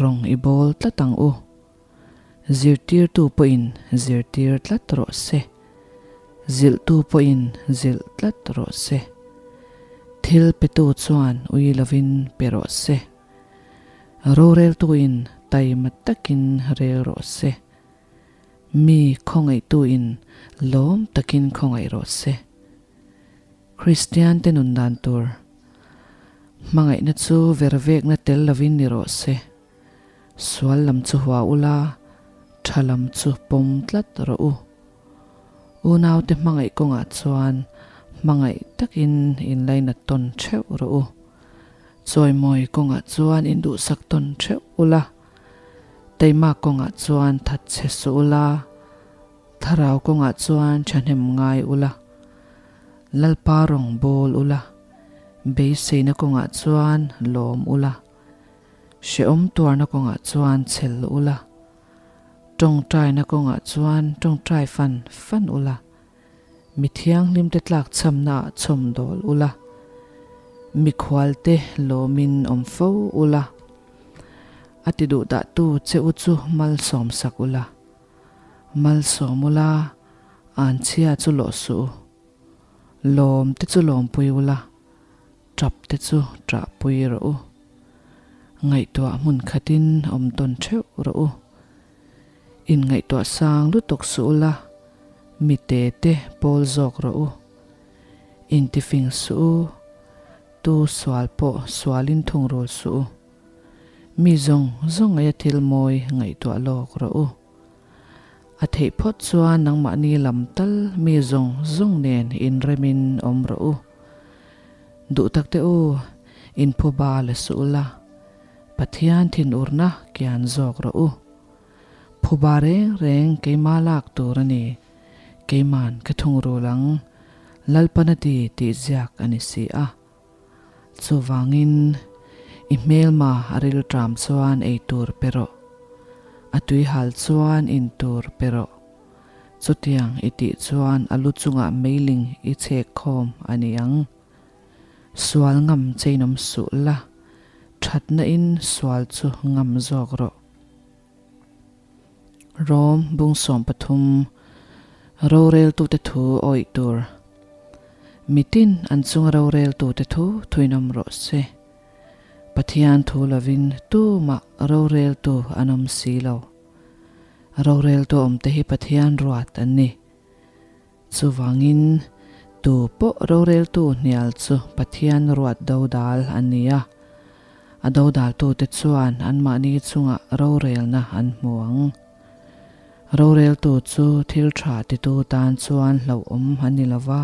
rawng i bawl tlat ang u. Zirtirtu pawhin zirtir tlat rawh se. Zilhtu pawhin zilh tlat rawh se. Thil petu chuan ui lovin pe rawh se. Roreltuin taima takin rel rawh se. Mi khawngaihtuin lawm takin khawngaih rawh se. Kristiante nun dan tur hmangaihna chu vervekna tel lovin ni rawh se. Sual lam chu hua ula, tha lam chu pawm tlat rawh u. Unaute hmangaih kawngah chuan hmangaih takin inlainat tawn theuh rawh u. Chawimawi kawngah chuan induhsak tawn theuh ula. Teima kawngah chuan that che suh ula, thlarau kawngah chuan thahnem ngai ula, Lalpa rawng bawl ula, beiseina kawngah chuan lawm ula, hrehawm tuarna kawngah chuan chhel ula, tawngtaina kawngah chuan tawngtai fan fan ula, mi thianghlimte tlakchhamnaah chhawmdawl ula, mikhualte lawmin awm fo ula, a ti duhdahtu che u chu malsawm sak ula, malsawm ula, anchhia chu lawh suh u, lawm te chu lawmpui ula, tap te chu ṭahpui rawh u, ngaihtuah hmun khatin awm tawn ṭheuh rawh u. Inngaihtuah sang lutuk suh ula, mi te te pawl zawk rawh u. Intifing suh u, tu sual pawh sualin thungrul suh u. Mi zawng zawng ngaia thil mawi ngaihtuah lawk rawh u. A theih phawt chuan nangmahni lam tal mi zawng zawng nen inremin awm rawh u. Duh tak te u, inphuba la suh ula. Pathian thinurna kian zawk rawh u. Phuba reng reng keima lak tur a ni. Keiman ka thungrul ang, Lalpan a ti tih ziak a ni si a. Chuvangin, i hmelma a rilṭam chuan ei tur pe rawh. A tuihal chuan in tur pe rawh. Chutiang i tih chuan a lu chungah meiling i chhek khawm a ni ang. Sual ngam cheinawm suh la, thatna in sual chu ngam zawk rawh. Rom bung 13 Roreltute thu awih tur Mitin an chunga roreltute thu thuinawm rawh se. Pathian thu lovin tumah roreltu an awm si lo. Roreltu awmte hi Pathian ruat an ni. Chuvangin, tu pawh roreltu hnial chu Pathian ruat dodal an ni a. A dodaltute chuan anmahni chungah rorelna an hmu ang. Roreltu chu thil tha titu tan chuan hlauhawm an ni lo va,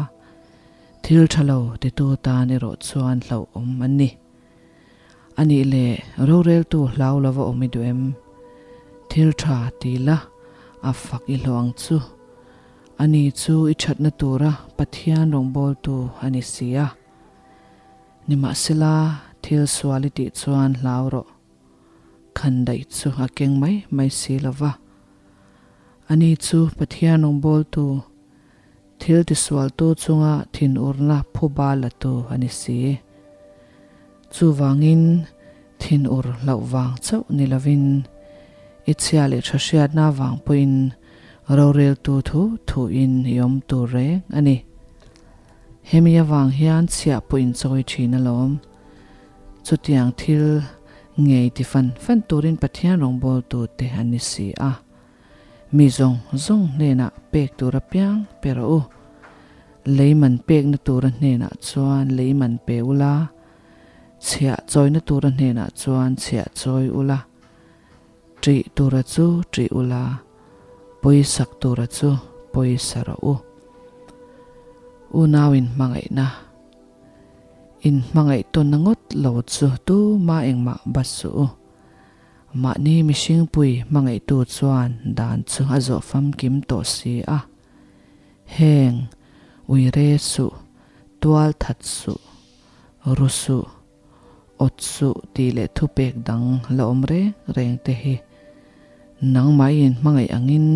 thil tha lo titu tan erawh chuan hlauhawm an ni. A nih leh roreltu hlau lova awm i duh em? Thil tha ti la, a fak i hlawh ang chu. Ani chu i thatna tura Pathian rawngbawltu a ni si a. Nimahsela, thil sual i tih chuan hlau rawh. Khan daih chu a keng mai mai si lo va. Ani chu Pathian rawngbawltu, thil tisualtu chunga thinurna phuba latu a ni si. Chuvangin, thinur hlauh vang chauh ni lovin, i chhia leh tha hriatna vang pawhin roreltu thu thuin i awm tur reng a ni. Hemi avang hian chhiah pawh inchawi thin alawm. Chutiang thil ngei ti fan fan turin Pathian rawngbawltute an ni si a. Mi zawng zawng hnenah pek tur apiang pe rawh u. Lei man pekna tura hnenah chuan lei man pe ula, chhiah chawina tura hnenah chuan chhiah chawi ula, ṭih tura chu ṭih ula, pawisak tura chu pawisa rawh u. Unau inhmangaihna. In hmangaih tawnna ngawt lo chu tuma engmah bat suh u. Mahni mihringpui hmangaihtu chuan dan chu a zawh famkim tawh si a. Heng, uire suh, tual that suh, ru suh, awt suh tih leh thupek dang la awm reng reng te hi nangmah i inhmangaih angin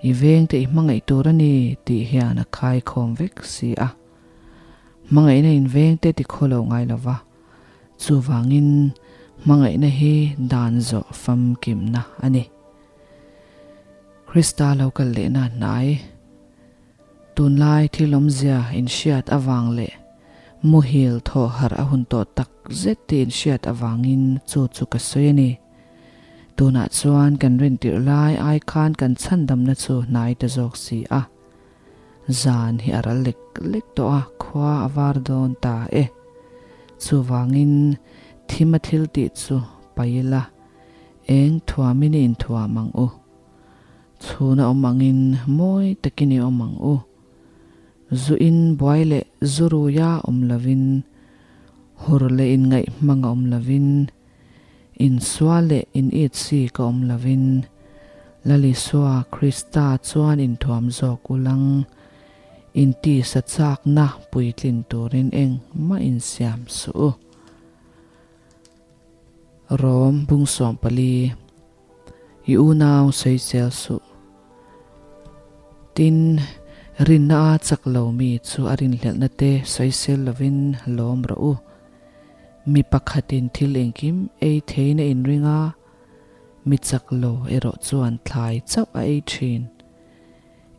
i vengte i hmangaih tur a ni tih hian a khaikhawm vek si a. Hmangaihna in vengte ti khaw lo ngai lo va, chuvangin hmangaihna hi dan zawh famkimna a ni. Krista lo kal lehna hnai, tunlai thil awmzia inhriat avang leh muhil thawh harh a hun tawh tak zet tih inhriat avangin chu chu ka sawi a ni. Tunah chuan kan rintirh lai ai khan kan chhandamna chu hnai ta zawk si a. Zan hi a ral lek lek tawh a, khua a var dawn ta e. Chuvangin thim a thil tih chu pai ila, eng thuamin i inthuam ang u. Chhuna awm angin mawi takin i awm ang u. Zu in buai leh zu ruia awm lovin, hur leh inngaih hmanga awm lovin, Insual leh in it si ka awm lovin, Lal Isua Krista chuan inthuam zawk ulang, intisa chakna puitlin turin engmah insiam suh u. Rom bung 14, I unau sawisel suh. Tin, rinna a chak lo mi chu a rinhlelhna te sawisel lovin lawm rawh u. Mi pakhatin thil engkim ei theiin a inring a, mi chak lo erawh chuan thlai chauh a ei thin.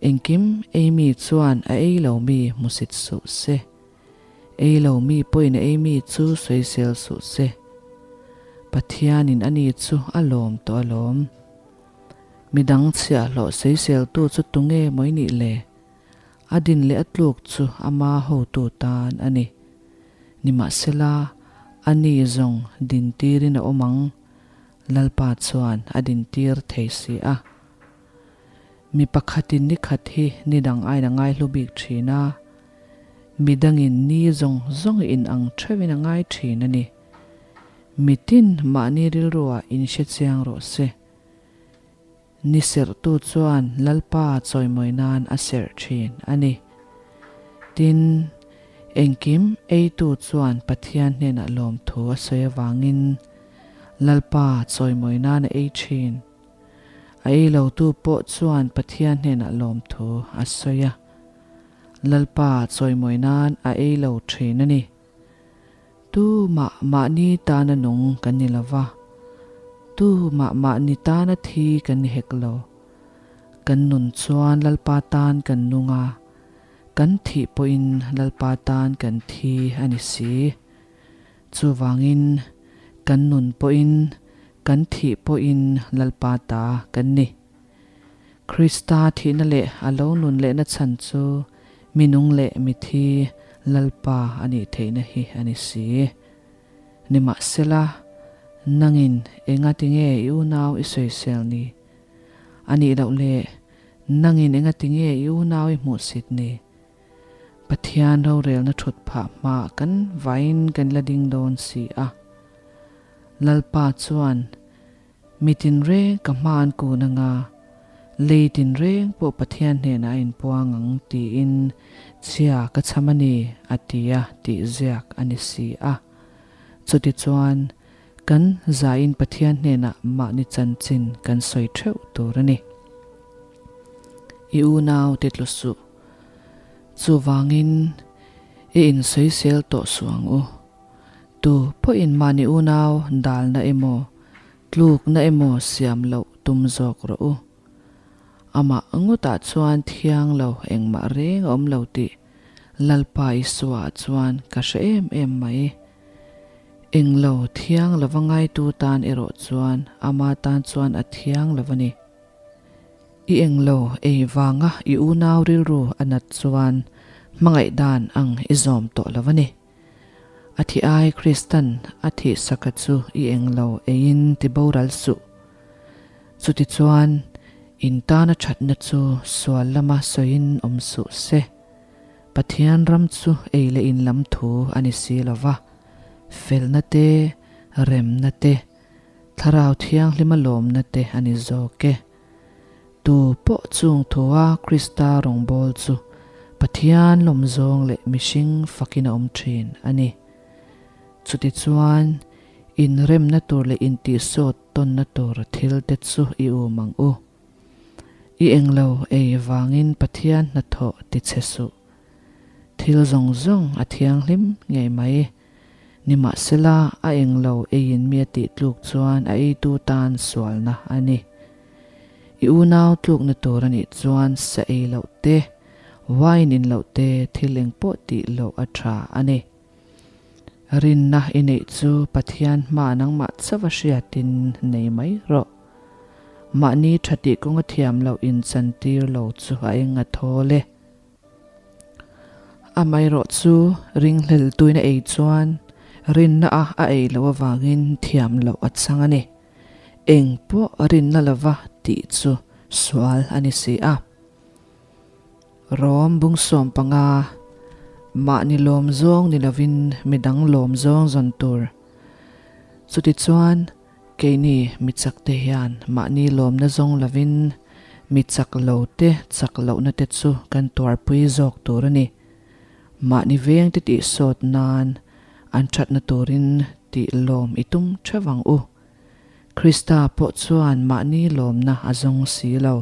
Engkim ei mi chuan a ei lo mi hmusit suh se. Ei lo mi pawhin a ei mi chu sawisel suh se. Pathianin ani chu a lawm tawh alawm. Midang chhiahhlawh sawiseltu chu tunge maw i nih le? A din leh a tluk chu ama hotu tan a ni. Nimahsela, ani zawng dintirin a awm ang, Lalpa chuan a dintir thei si a. Mi pakhatin ni khat hi ni dang aiin a ngaihlu bik thin a, mi dangin ni zawng zawng in ang theuhin a ngai thin a ni. Mitin mahni rilruah inhre chiang rawh se. Ni serhtu chuan Lalpa chawimawi nan a serh thin a ni. Tin, engkim eitu chuan Pathian hnenah lawmthu a sawi avangin Lalpa chawimawi nan a ei thin. A ei lotu pawh chuan Pathian hnenah lawmthu a sawi a, Lalpa chawimawi nan a ei lo thin a ni. Tu mah mahni tana nung kan ni lo va, tu mah mahni tana thi kan ni hek lo. Kan nun chuan Lalpa tan kan nung a, kan thih pawhin Lalpa tan kan thi a ni si. Chuvangin, Kan nun pawhin, kan thih pawhin Lalpa ta kan ni. Krista thihna leh a lo nun lehna chhan chu mi nung leh mithi Lalpa a nih theihna hi a ni si. Nimahsela, nangin engati nge i unau i sawisel ni? A nih loh le, nangin engati nge i unau i hmuhsit ni? Pathian rorelna thut phah hmaah kan vain kan la ding dawn si a. Lalpa chuan, Mi tinreng ka hma an kun anga, lei tinreng pawh Pathian hnenah a inpuang ang tiin chhia ka chham a ni, a ti a tih ziak a ni si a. Chutichuan, kan zaiin Pathian hnenah mahni chanchin kan sawi theuh tur a ni. I unau te tlu suh. Chuvangin, i insawisel tawh suh ang u. Tu pawhin mahni unau dalna emaw, tlukna emaw siam loh tum zawk rawh u. Amah ngawtah chuan thiang lo engmah reng a awm lo tih Lalpa Isua chuan ka hre em em mai. Englo thiang lova ngaitu tan erawh chuan ama tan chuan a thiang lo a ni. I englo ei vanga i unau rilru a nat chuan hmangaih dan ang i zawm tawh lo a ni. A thi ai Kristan a thih saka chu i englo eiin ti boral suh. Chutichuan, in tana thatna chu sual lama sawiin awm suh se. Pathian ram chu ei leh in lam thu a ni si lo va, felna te, remna te, Thlarau Thianghlima lawmna te a ni zawk e. Tu pawh chung thua Krista rawngbâwl chu Pathian lawmzâwng leh mihring fakin a awm ṭhîn a ni. Chutichuan, inremna tûr leh intihsâwt tawnna tûr thilte chu i ûm ang u. I englo ei vângin Pathian hnathawh tichhe suh. Thil zawng zawng a thianghlim ngei mai. Nimahsela, a englo eiin mi a tih tluk chuan a eitu tan sualna a ni. I unau tlukna tur a nih chuan sa ei loh te, wine in loh te, thil engpawh tih loh a tha a ni. Rinna i neih chu Pathian hma nangmah chauh a hriatin nei mai rawh. Mahni tha tih kawnga thiam loh inchantir lo chu a eng a thawl e. Amaherawh chu ringhlel tuina ei chuan rinna a a ei loh avangin thiam loh a chang a ni. Eng pawh rinna lova tih chu sual a ni si a. Rom bung 15, Mahni lawm zawng ni lovin midang lawm zawng zawn tur. Chutichuan Keini mi chakte hian mahni lawmna zawng lovin mi chak lo te chak lohna te chu kan tuarpui zawk tur a ni. Mahni vengte tih sawt nan an thatna turin tih lawm i tum theuh ang u. Krista pawh chuan mahni lawmna a zawng si lo.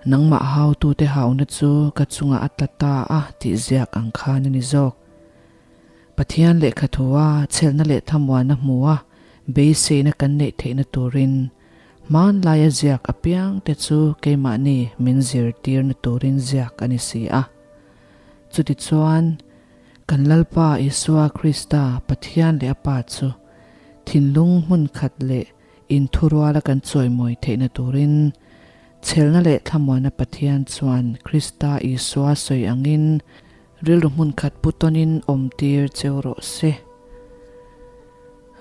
Nangmah hautute hauna chu ka chungah a tla ta a tih ziak ang khan a ni zawk. Pathian lehkha thua chhelna leh thamuanna hmua beiseina kan neih theihna turin hmanlaia ziak apiangte chu keimahni min zirtirna turin ziak a ni si a. Chutichuan, kan Lalpa Isua Krista Pathian leh a Pa chu thinlung hmun khat leh inthuruala kan chawimawi theihna turin chhelna leh thlamuanna Pathian chuan Krista Isua sawi angin Rilru hmun khat pu tawnin awm tir cheu rawh se.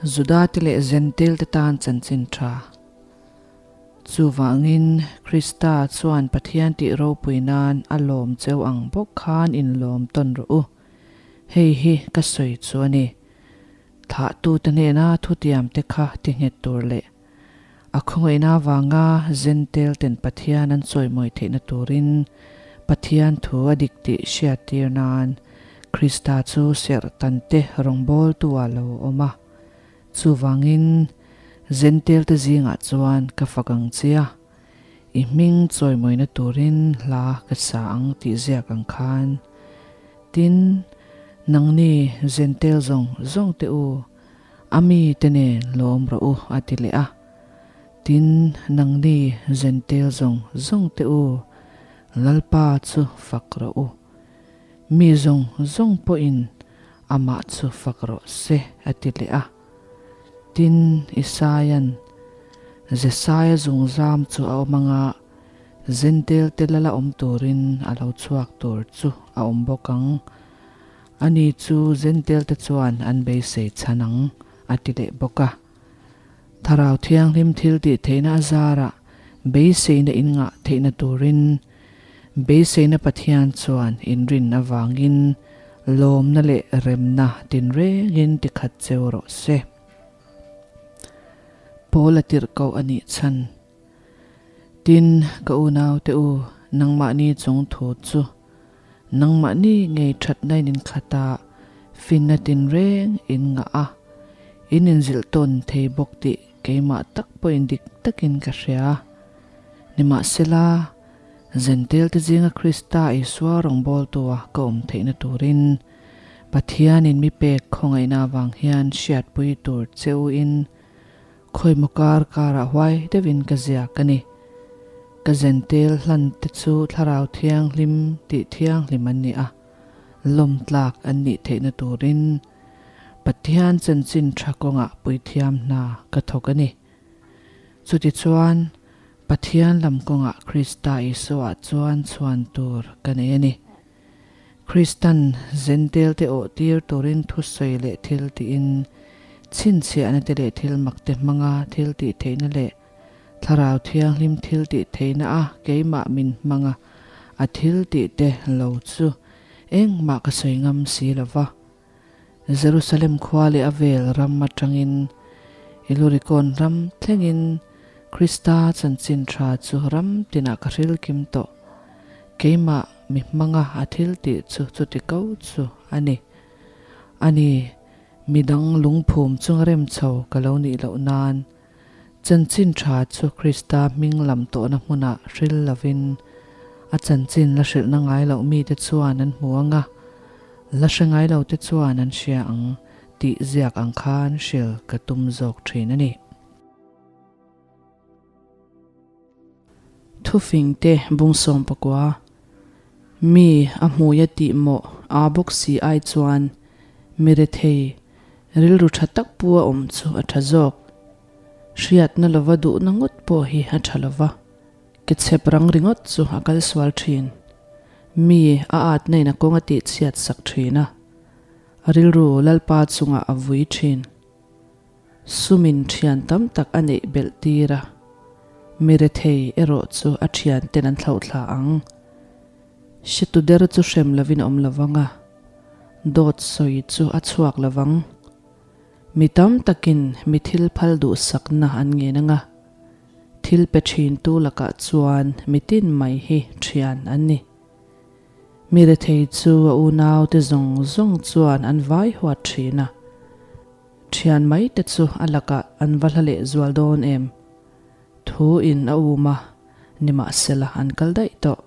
Juda te leh Zentil te tan chanchin tha. Chuvangin Krista chuan Pathian tih ropui nan a lawm cheu ang bawk khan inlawm tawn rawh u. Hei hi ka sawi chu a ni. Thlahtute hnena thutiam te kha ti nghet tur leh A khawngaihna avanga Zentel ten Pathian an chawimawi theihna turin Pathian thu a dik tih hriattir nan Krista chu serhtante rawngbawltu ah lo awm a. Chuvangin Zentel te zingah chuan ka fak ang che a, i hming chawimawina turin hla ka sa ang tih ziak ang khan. Tin, nangni Zentel zawng zawng te u, A mite nen lawm rawh u, a ti leh a. Tin, nangni Zentel zawng zawng te u, Lalpa chu fak rawh u. Mi zawng zawng pawhin amah chu fak rawh se, a ti leh a. Tin, Isaia'n, Jesaia zungzam chu a awm anga Jentail te lala awm turin a lo chhuak tur chu a awm bawk ang. Ani chu Jentail te chuan an beisei chhan ang, a ti leh bawk a. Thlarau Thianghlim thil tih theihna a zarah beiseina in ngah theihna turin beiseina Pathian chuan inrin avangin lawmna leh remna tinrengin tikhat cheu rawh se. Paul a tirh koh a nih chhan. Tin, ka unaute u, nangmahni chung thu chu nangmahni ngei thatna in inkhat a, finna tinreng in ngah a, in inzilh tawn thei bawk tih keimah tak pawhin dik takin ka hria. Nimahsela, Zentelte zinga Krista Isua rawngbawltua ka awm theihna turin Pathianin mi pek khawngaihna avang hian hriatpui tur che u in Khawimaw kar karah huai deuhin ka ziak a ni. Ka zentel hlan te chu Thlarau Thianghlim tih thianghlim an ni a, lawm tlak an nih theihna turin Pathian chanchin tha kawngah puithiam hna ka thawk a ni. Chutichuan, Pathian lam kawngah Krista Isuaah chuan chhuan tur ka nei a ni. Kristan Zentel te awh tir turin thusawi leh thil tiin chhinchhiahna te leh thil mak te hmanga thil tih theihna leh Thlarau Thianghlim thil tih theihna a keimah min hmanga a thil tih te lo chu engmah ka sawi ngam si lo va. Jerusalem khua leh a vel ram atangin Ilurikawn ram thlengin Krista chanchin tha chu ram tinah ka hril kim tawh. Keimah mi hmanga a thil tih chu chuti ko chu a ni. A ni, midang lungphum chunga rem chho ka lo nih loh nan Chanchin tha chu Krista hming lam tawhna hmunah hril lovin a chanchin la hrilhna ngai loh mite chuan an hmu ang a, la hre ngai lote chuan an hria ang tih ziak ang khan hril ka tum zawk thin a ni. Thufingte bungsawm pakua mi a hmui a tih mawh aa bawk si ai chuan mi rethei rilru tha tak pu a awm chu a tha zawk. Hriatna lova duhna ngawt pawh hi a tha lova, ke chhep rang ringawt chu a kal sual thin. Mi a atna in a kawng a tih chhiat sak thin a, a rilru Lalpa chungah a vui thin. Sumin thian tam tak a neih belh tir a, mi rethei erawh chu a thian ten an thlauhthla ang. Hretu der chu hrem lovin a awm lovang a, dawt sawi chu a chhuak lovang. Mi tam takin mi thil phal duhsakna an ngen ang a, thil pe thintu lakah chuan mi tin mai hi thian an ni. Mi rethei chu a unaute zawng zawng chuan an vai huat thin a, Thian mai te chu a lakah an va hla leh zual dawn em? Thu in a um a, nimahsela an kal daih tawh.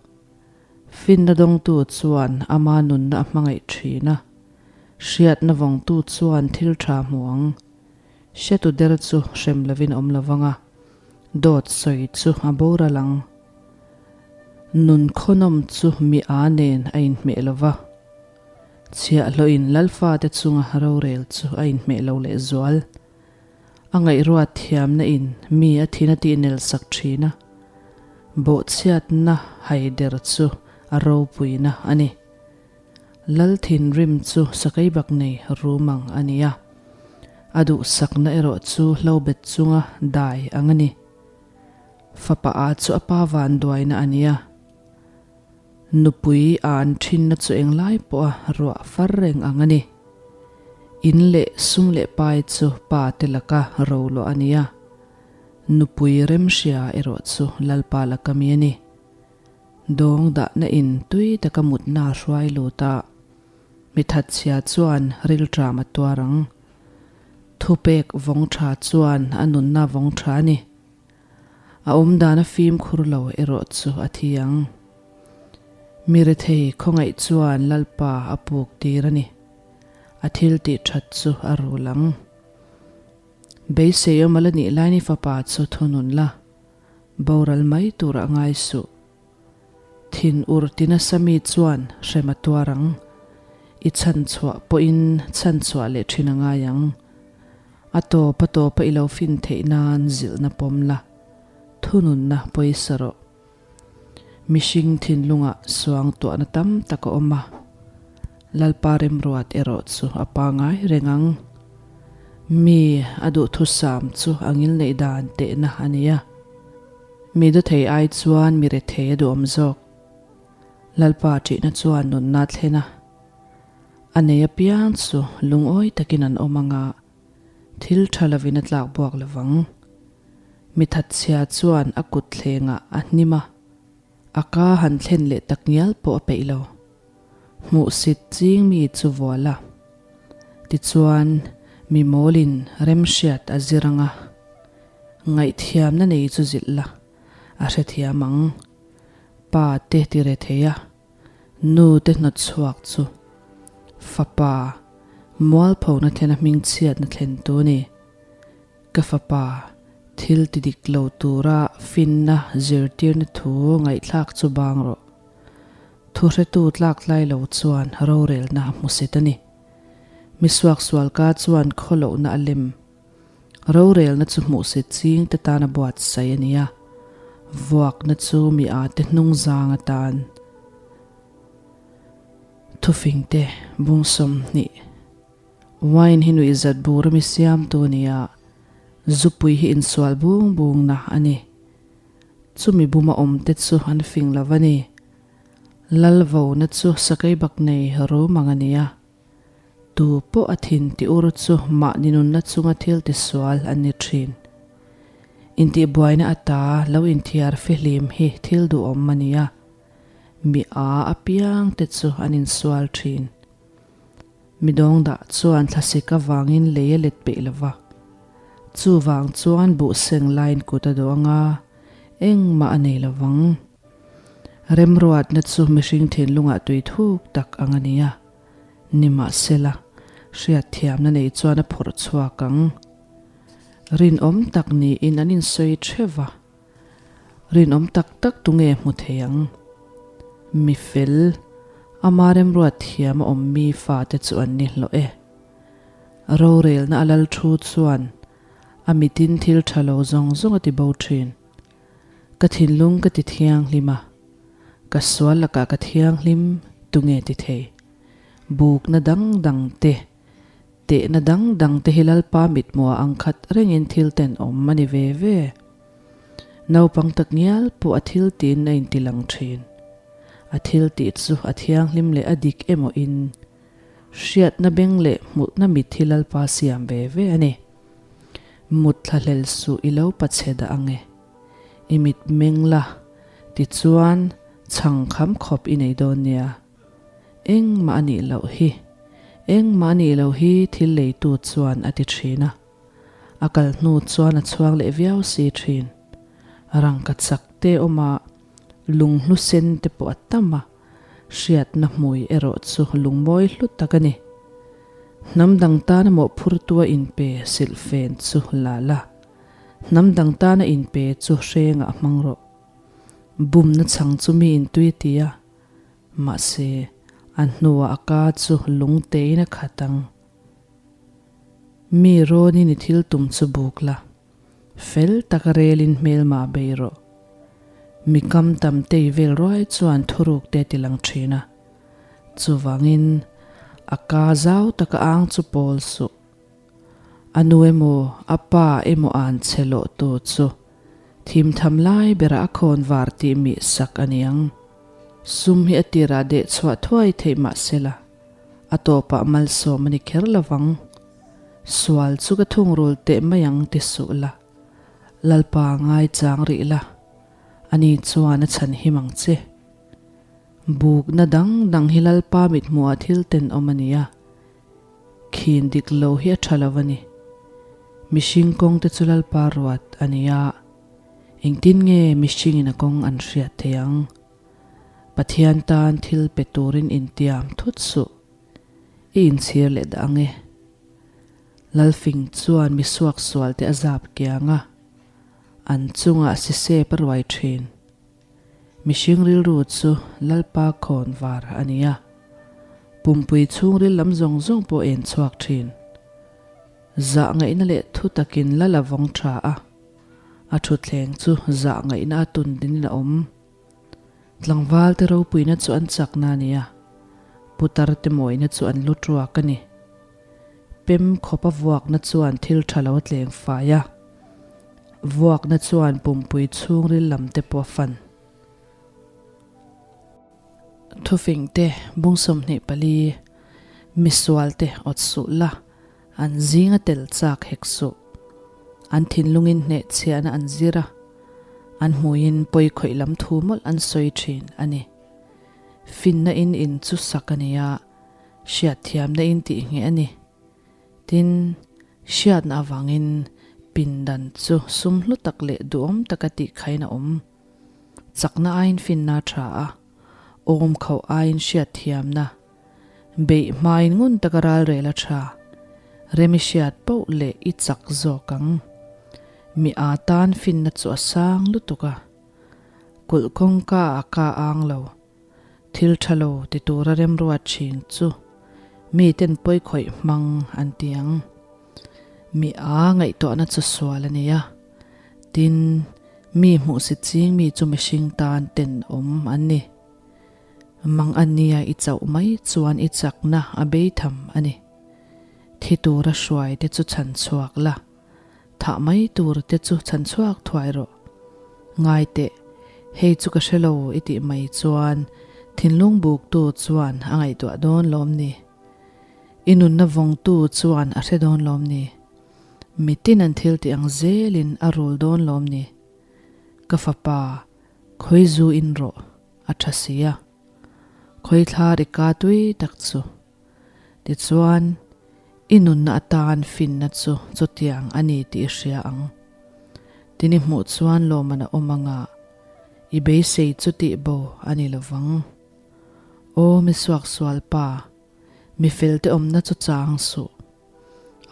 Finna dawngtu chuan ama nunna a hmangaih thin a, hriatna vawngtu chuan thil tha hmu ang. Hretu der chu hrem lovin awm lovang a, dawt sawi chu a boral ang. Nun khawnawm chu mi a nen a inhmeh lova. Chhiahhlawhin Lalfate chunga rorel chu a inhmeh lo lehzual. A ngaihruat thiamna in mi a thin a tihnel sak thin a, bawhchhiatna haider chu a ropuina a ni. Lal thinrim chu sakeibak nei rum ang a ni a, a duhsakna erawh chu hlobet chunga dai ang a ni. Fapa a chu a pa vanduaina a ni a. Nupui a an thinna chu englai pawha ruah far reng ang a ni. In leh sum leh pai chu pa te laka roluah a ni a, nupui remhria erawh chu Lalpa laka mi a ni. Dawng dahna in tui taka mutna a hruai lut a, mi thatchhia chuan rilṭam a tuar ang. Thupek vawng ṭha chuan a nunna vawng ṭha a ni. A awmdan a fimkhur lo erawh chu a thi ang. Mi rethei khawngaih chuan Lalpa a puk tir a ni. A thil tih that chu a rul ang. Beisei awm a la nih lain i fapa chu thunun la, boral mai turah ngai suh. Thin ur ti nasa mi chuan hrem a tuar ang. I chhanchhuah pawhin chhanchhuah leh thin a ngai ang. A tawp a tawpa i lo fin theih nan zilhna pawm la, thununna pawisa rawh. Mihring thinlungah suangtuahna tam tak a awm a, Lalpa remruat erawh chu a pangai reng ang. Mi a duhthusam chu a ngilneih dan tehna a ni a, mi dawthei ai chuan mi rethei a duhawm zawk. Lalpa ṭihna chuan nunna a thlen a, a nei apiang chu lungawi takin an awm ang a, thil ṭha lovin a tlak buak lo vang. Mi thatchhia chuan a kut thlengah a hnim a, a ka han thlen leh tak ngial pawh a peih lo. Hmuhsit ching mi chu vual a, tichuan mi mawlin remhriat a zir ang a, ngaihthiamna nei chu zilh la, a hrethiam ang. Pa te ti re thei a, nu te hnawt chhuak chu fapa mualphona thlena hmingchhiatna thlen tu a ni. Ka fapa, thil ti dik lo tura finna zirtirna thu ngaihthlak chu bang rawh. Thuhretu tlak tlai lo chuan rorelna a hmu set a ni. Mi suaksual ka chuan khawlohna a lem. Rorelna chu hmuhsit ching te tan a buatsaih a ni a, vuakna chu mi â te hnung zang atan. Thufing te bung 20. Wine hi nuihzat bur ami siamtu a ni a, zupui hi insual bung bungna a ni. Chumi buma awmte chu an fing lo va ni. Lalvona chu sakei bak nei rum ang a ni a. Tu pawh a thin ti ur chu mahni nunna chunga thil tisual an ni thin. Intihbuaina ata lo inthiar fihlim hi thil duhawm a ni a, mi a apiang te chu an insual thin. Mi dawngdah chuan thlasik avangin lei a let peih lo va, chuvang chuan buh seng laiin kut a dawh anga engmah a nei lo vang. Remruatna chu mihring thinlungah tui thuk tak ang a ni a. Nimahsela, hriatthiamna nei chuan a phawrh chhuak ang. Rinawm tak niin an insawi theuh va, rinawm tak tak tunge hmu thei ang? Mi fel, ama remruat thiam a awm mi fate chu an ni hlawh e. Rorelna a lal thu chuan a mitin thil tha lo zawng zawng a ti bo thin. Ka thinlung ka ti thianghlim a, ka sual lakah ka thianghlim tunge ti thei? Bukna dang dang te, tehna dang dang te hi Lalpa mithmuah ang khat rengin thil tenawm a ni ve ve. Naupang tak ngial pawh a thil tiin a inti lang thin. A thil tih chu a thianghlim leh a dik emaw in hriatna beng leh hmuhna mit hi Lalpa siam ve ve a ni. Mut thlahlel suh i lo pachhe dah ang e. I mit meng la, tichuan chhang kham khawp i nei dawn nia. Engmah a nih loh hi, engmah a nih loh hi thil leitu chuan a ti thin a. A kal hnu chuan a chhuang leh viau si thin. Rangka chak te awm a, lunghlu sen te pawh a tam a, hriatna hmui erawh chu lungmawi hlu tak a ni. Hnam dang tana mawhphurtua inpe silhfen chu la la, hnam dang tana inpe chu hrengah hmang rawh. Bumna chhang chu mi intui a ti a, mahse, a hnuah a ka chu lung tein a khat ang. Mi rawnin i thil tum chu buk la, fel taka relin hmelmah bei rawh. Mi kam tam tei vel ruai chuan thuruk te a ti lang thin a. Chuvangin, a ka zau taka ang chu pawl suh. A nu emaw, a pa emaw an che lawh tu chu thim tham lai berah a khawn var tih mih sak a ni ang. Sum hi a tirah deh chhuah thuai theih mah sela, a tawpah malsawm a ni kher lo vang. Sual chu ka thungrul teh mai ang ti suh la, Lalpa ngaichang rih la, ani chuan a chhanhim ang che. Bukna dang dang hi Lalpa mithmuhah thil tenawm a ni a, khin dik lo hi a tha lo a ni. Mihring kawng te chu Lalpa ruat a ni a, engtin nge mihringin a kawng an hriat thei ang? Pathian tan thil pe turin intiam thut suh, i inchhir leh dah ang e. Lalfing chuan mi suaksual te a zap kiang a, an chungah sisep a ruai thin. Mihring rilru chu Lalpa khawn var a ni a, pumpui chhungril lam zawng zawng pawh en chhuak thin. Zah ngaihna leh thu takin lal a vawng tha a, a thutthleng chu zah ngaihna a tun dinin a awm. Tlangval te ropuina chu an chakna a ni a, putar te mawina chu an lu tuak a ni. Pem khawpa vuakna chuan thil tha lo a tleng fai a, vuakna chuan pumpui chhungril lam te pawh a fan. Thufing te, bung 24, Misual te awt suh la, an zinga tel chak hek suh. An thinlungin hnehchhiahna an zir a, an hmuiin pawi khawih lam thu mawlh an sawi thin a ni. Finna in in chu sak a ni a, hriatthiamna in tih ngheh a ni. Tin, hriatna avangin pindan chu sum hlu tak leh duhawm taka tihkhain a awm. Chakna aiin finna a tha a, awm khauh aiin hriatthiamna, beih hmain ngun taka ralrel a tha. Rem i hriat poh leh i chak zawk ang. Mi a tan finna chu a sang lutuk a, kulh kawngka a ka ang lo. Thil tha lo ti tura remruat thin chu miten pawi khawih hmang an ti ang. Mi a ngaihtuahna chu sual a ni a, tin, mi hmuhsit ching mi chu mihring tan tenawm an ni. Mang a nia i chauh mai chuan i chakna a bei tham a ni. Thi tura hruai te chu chhan chhuak la. Thah mai tur te chu chhan chhuak thuai rawh. Ngai teh, hei chu ka hre lo i tih mai chuan thinlung buktu chuan a ngaihtuah dawn lawm ni? I nunna vawngtu chuan a hre dawn lawm ni? Mitin an thil tih ang zelin a rul dawn lawm ni? Ka fapa, khawi zu in rawh, a tha si a. Khawi thlar i ka tui tak chu. Tichuan, i nunna atan finna chu chutiang a ni tih i hria ang. Tin i hmuh chuan lawmman a awm anga i beisei chu tih bo a ni lovang. Aw mi suaksual pa, mi felte awmna chu chang suh.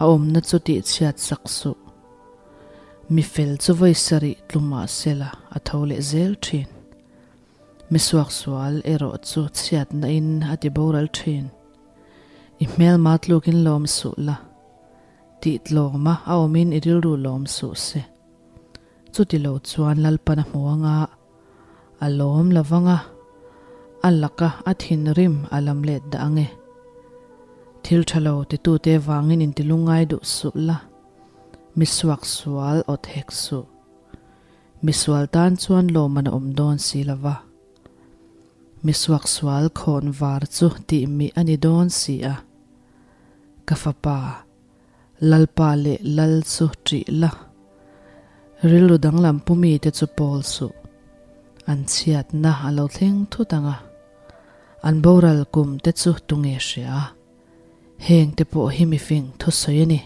A awmna chu tihchhiat sak suh. Mi fel chu vawi sarih tlu mah sela a tho leh zel thin. Mi suaksual erawh chu chhiatna in a ti boral thin. I hmelma tlukin lawm suh la, tih tlawma a awmin i rilru lawm suh se. Chuti lo chuan Lalpan a hmu anga, a lawm lo vang a, a laka a thinrim a lam let dah ang e. Thil tha lo titute vangin intilungngai duh suh la, mi suaksual awt hek suh. Misual tan chuan lawmman a awm dawn si lo va, misuaksual khawn var chu tih mih a ni dawn si a. Ka fapa, Lalpa leh Lal chu ṭih la, rilru danglam pu mite chu pawl suh. An chhiatna a lo thleng thut ang a, an boral kum te chu tunge hria? Heng te pawh hi mifing thusawi a ni.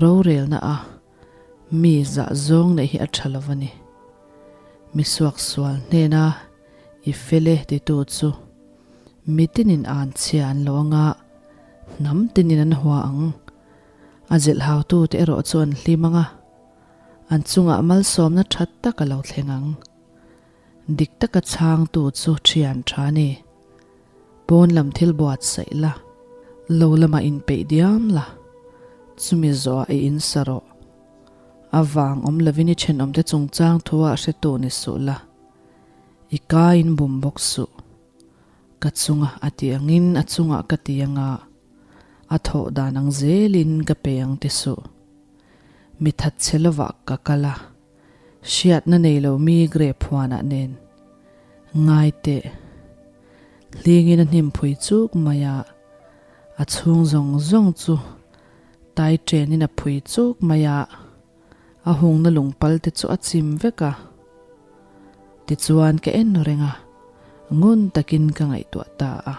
Rorelna a mi zah zawng neih hi a tha lo a ni. Mi suaksual hnena i fel e titu chu mi tinin an chhia an lo anga hnam tinin an hua ang. A zilhhautute erawh chu an hlim anga an chungah malsawmna tha tak a lo thleng ang. Dik taka chhangtu chu thian tha a ni. Pawn lam thil buatsaih la, lo lamah inpeih diam la, chumi zawhah i insa rawh. A vang awm lovin i thenawmte chungchang thuah hretu ni suh la, i ka in bum bawk suh. Ka chunga a ti angin a chungah ka ti anga, a thawh dan ang zelin ka pe ang ti suh. Mi thatchhe lovah ka kal a. Hriatna nei lo mi grape huanah nen ngai teh. Hlingin a hnim phui chuk mai a, a chhung zawng zawng chu tai chenin a phui chuk mai a, a hungna lungpal te chu a chim vek a. Tichuan ka en reng a, ngun takin ka ngaihtuah ta a.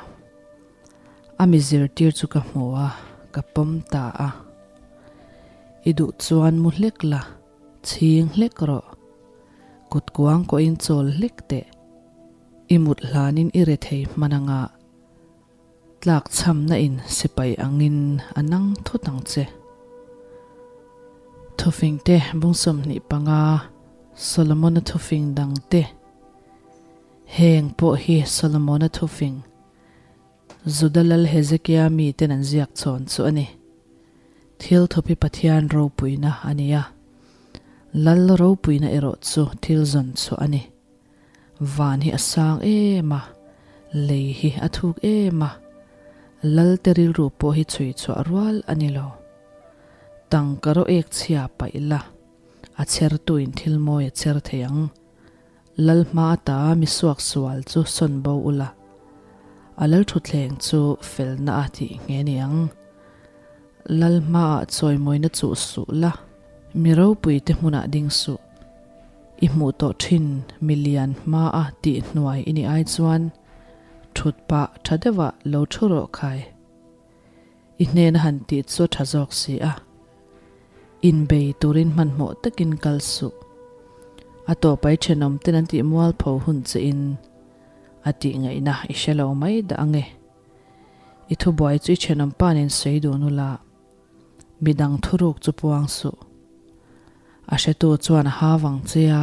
A mi zirtir chu ka hmu a, ka pawm ta a. I duh chuan mu hlek la. Chhing hlek rawh. Kut kuang kawhin chawl hlek teh. I mut hlanin i re thei hman anga tlak chhamna in sipai angin a nang thut ang che. Thufing te bung 25 Solomona thufing dang te Heng pawh hi Solomona thufing Juda lal Hezekia miten an ziak chhawn chu a ni. Thil thup hi Pathian ropuina a ni a, Lal ropuina erawh chu thil zawn chhuah a ni. Van hi a sang em a, lei hi a thuk em a, Lal te rilru pawh hi chhui chhuah rual a ni lo. Tangka rawh ek chhia paih la, a chhertuin thil mawi a chher thei ang. Lal hma ata mi suak sual chu sawn bo ula, a lal thutthleng chu felna a tih nghe ni ang. Lal hmaah chawimawina chuh suh la, mi ropuite hmunah ding suh. I hmuh tawh thin mi lian hmaa tih hnuai i nih ai chuan thut pah tha deuhah lo thu rawh khai. I hnena han tih chu a tha zawk si a. Inbei turin hmanhmawh takin kal suh. A tawpai thenawm ten an tih mualpho hun che in a tih ngaihna i hre lo mai dah ange. I thubuai chu i thenawm pa nen sawi dun ula, midang thuruk chu puang suh. A hretu chuan a ha vang che a,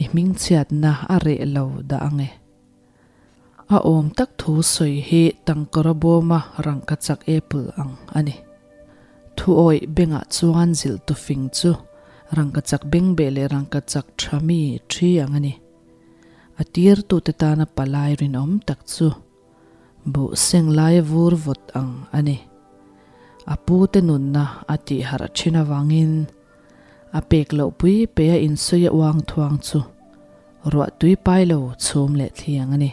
i hmingchhiatna a reh lo dah ange. A awm tak thu sawi hi tangkawra bawma rangkachak apple ang a ni. Thu awih bengah chuan zilh tu fing chu rangkachak bengbeh leh rangkachak tha mi thi ang a ni. A tirtute tana palai rinawm tak chu buh seng laia vur vawt ang a ni. A pute nunna a tih harh thin avangin a pek loh pui pei a insawi a uang thuang chu ruah tui pai lo chhum leh thli ang a ni.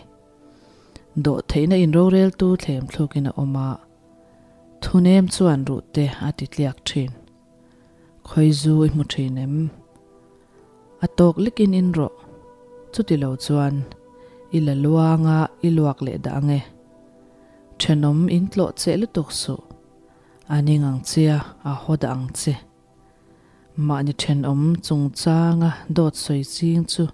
Dawh theihna inroreltu thlem thlukin a awm a, thunem chuan ruh te a ti tliak thin. Khawizu i hmu thin em? A tawk lekin in rawh. Chuti lo chuan i la luanga i luak leh dah ange. Thenawm in tlawh cheh lutuk suh. A ning ang che a, a haw dah ang che. Mahni thenawm chungchanga dawt sawi ching chu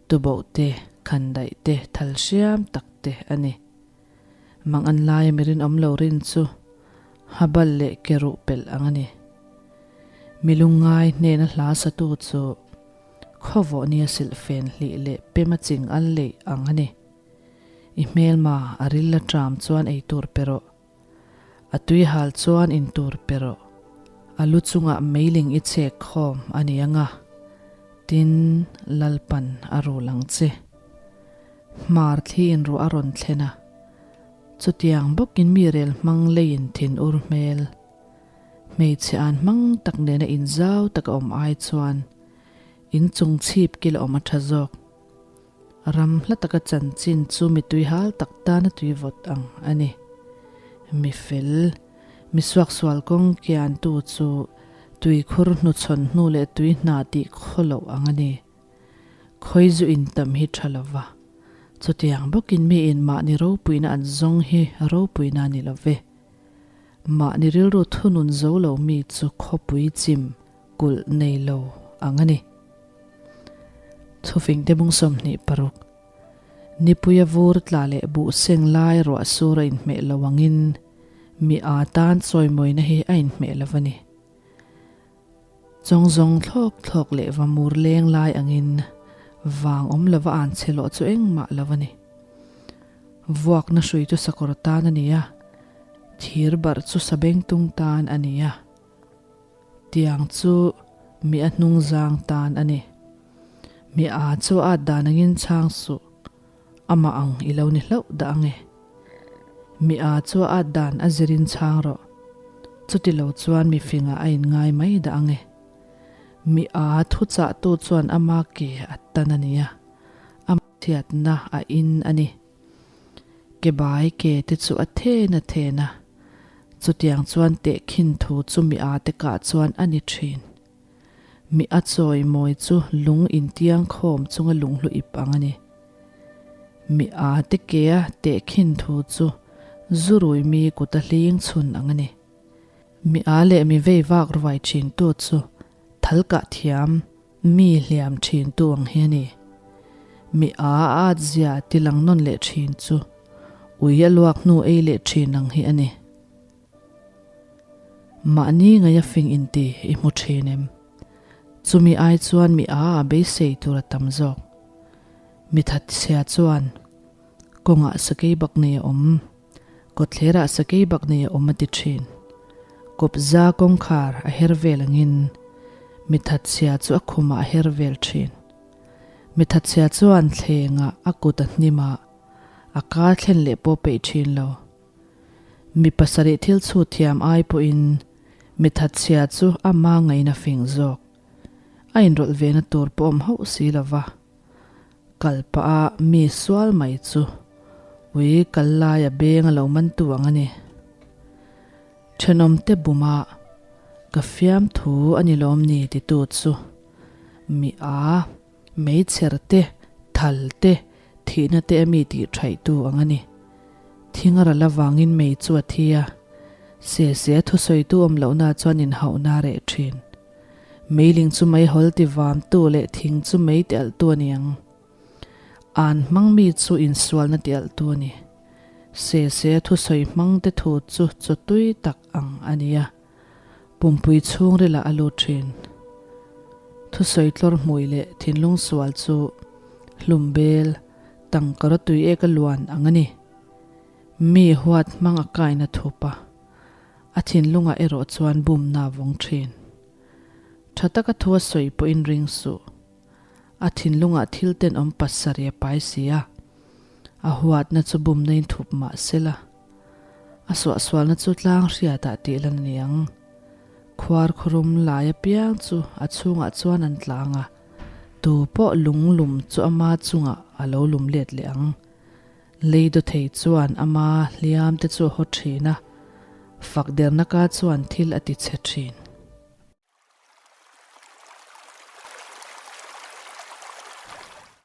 tuboh te, khandaih te, thal hriam tak te a ni. Mang an laia mi rinawm lo rin chu habal leh ke ruh pelh ang a ni. Mi lungngai hnena hla satu chu khawvawh nia silhfen hlih leh pema ching al leih ang a ni. I hmelma a ril la tram chuan ei tur pe rawh. A tui hal chuan in tur pe rawh. A lu chungah meiling i chhek khawm a ni ang a, tin Lalpan a rul ang che. Hmar thli in ruah a rawn thlen a, chutiang bawkin mi rel hmang leiin thin ur hmel. Hmeichhe an hmang tak nena inzau taka awm ai chuan inchung chhip kil a awm a tha zawk. Ram hla taka chanchin chu mi tuihal tak tana tui vawt ang a ni. Mi fel, mi suaksual kawng kiantu chu tuikhur hnuchhawn hnu leh tui hna tih khaw loh ang a ni. Khawi zu intam hi tha lo va, chutiang bawkin miin mahni ropuina an zawng hi ropuina a ni lo ve. Mahni rilru thunun zo lo mi chu khawpui chim kulh nei lo ang a ni. Thufingte bung 26, Nipuia vur tla leh buh seng lai ruah sur a inhmeh lo angin mi aa tan chawimawina hi a inhmeh lo a ni. Chawng zawng thlawk thlawk leh va mur leng lai angin vang awm lova an che lawh chu engmah lo a ni. Vuakna hrui chu sakawr tan a ni a, thir barh chu sabengtung tan a ni a, tiang chu mi a hnung zang tan a ni. Mi a chu a at dan angin chhang suh, amah ang i lo ni hlauh dah ange. Mi a chu a at dan a zirin chhang rawh, chuti lo chuan mi fingah a inngai mai dah ange. Mi a thuchahtu chuan ama ke a tan a nia, a chhiatna a in a ni. Ke bai ke te chu a then a then a, chutiang chuan tehkhin thu chu mi a te kah chuan a ni thin. Mi a chawi mawi chu lung intiang khawm chunga lunghlu ip ang a ni. Mi a te kea tehkhin thu chu zurui mi kuta hling chhun ang a ni. Mi a leh mi vei vak ruai thintu chu thal kah thiam mi hliam thintu ang hi a ni. Mi a at zia tilang nawn leh thin chu ui a luak hnu ei leh thin ang hi a ni. Mahni ngaia fing inti i hmu thin em? Chumi ai chuan mi a a beisei tur a tam zawk. Mi thatchhia chuan kawngah sakei bak nei a awm, kawtthlerah sakei bak nei a awm a ti thin. Kawpza kawngkhar a her vel angin mi thatchhia chu a khumah a her vel thin. Mi thatchhia chuan thlengah a kut a hnim a, a ka thlen leh pawh peih thin lo. Mi pasarih thil chhut thiam ai pawhin mi thatchhia chu a ma ngaina fing zawk. A inrawlh vena tur pawh awm hauh si lo va. Kal pah a mi sual mai chu ui kal lai a beng a lo man tu ang a ni. Thenawmte buma ka fiamthu a ni lawm ni titu chu mi a meichher te, thal te, thihna te a mi tih thaih tu ang a ni. Thing a ral avangin mei chu a thi a, se se a thusawitu awm lohna chuan inhauhna a reh thin. Meiling chu meihawl ti vamtu leh thing chu mei ti alhtu a ni ang. An hmang mi chu insualna ti alhtu a ni. Se se a thusawi hmangte thu chu chaw tui tak ang a ni a, pumpui chhungrilah a lut thin. Thusawi tlawr hmui leh thinlung sual chu hlum bel tangkara tui ek a luan ang a ni. Mi huat hmang a kaina thup a. A thinlungah erawh chuan bumna a vawng thin. Tha taka thu a sawi pawhin ring suh. A thinlungah thil tenawm pasarih a pai si a, a huatna chu bumna in thup mah sela, a suahsualna chu tlang hriatah tih lan a ni ang. Khuar khurum lai apiang chu a chhungah chuan an tlang a, tu pawh lung lum chu ama chungah a lo lum let leh ang. Lei dawthei chuan ama hliam te chu a haw thin a, fak derna ka chuan thil a ti chhe thin.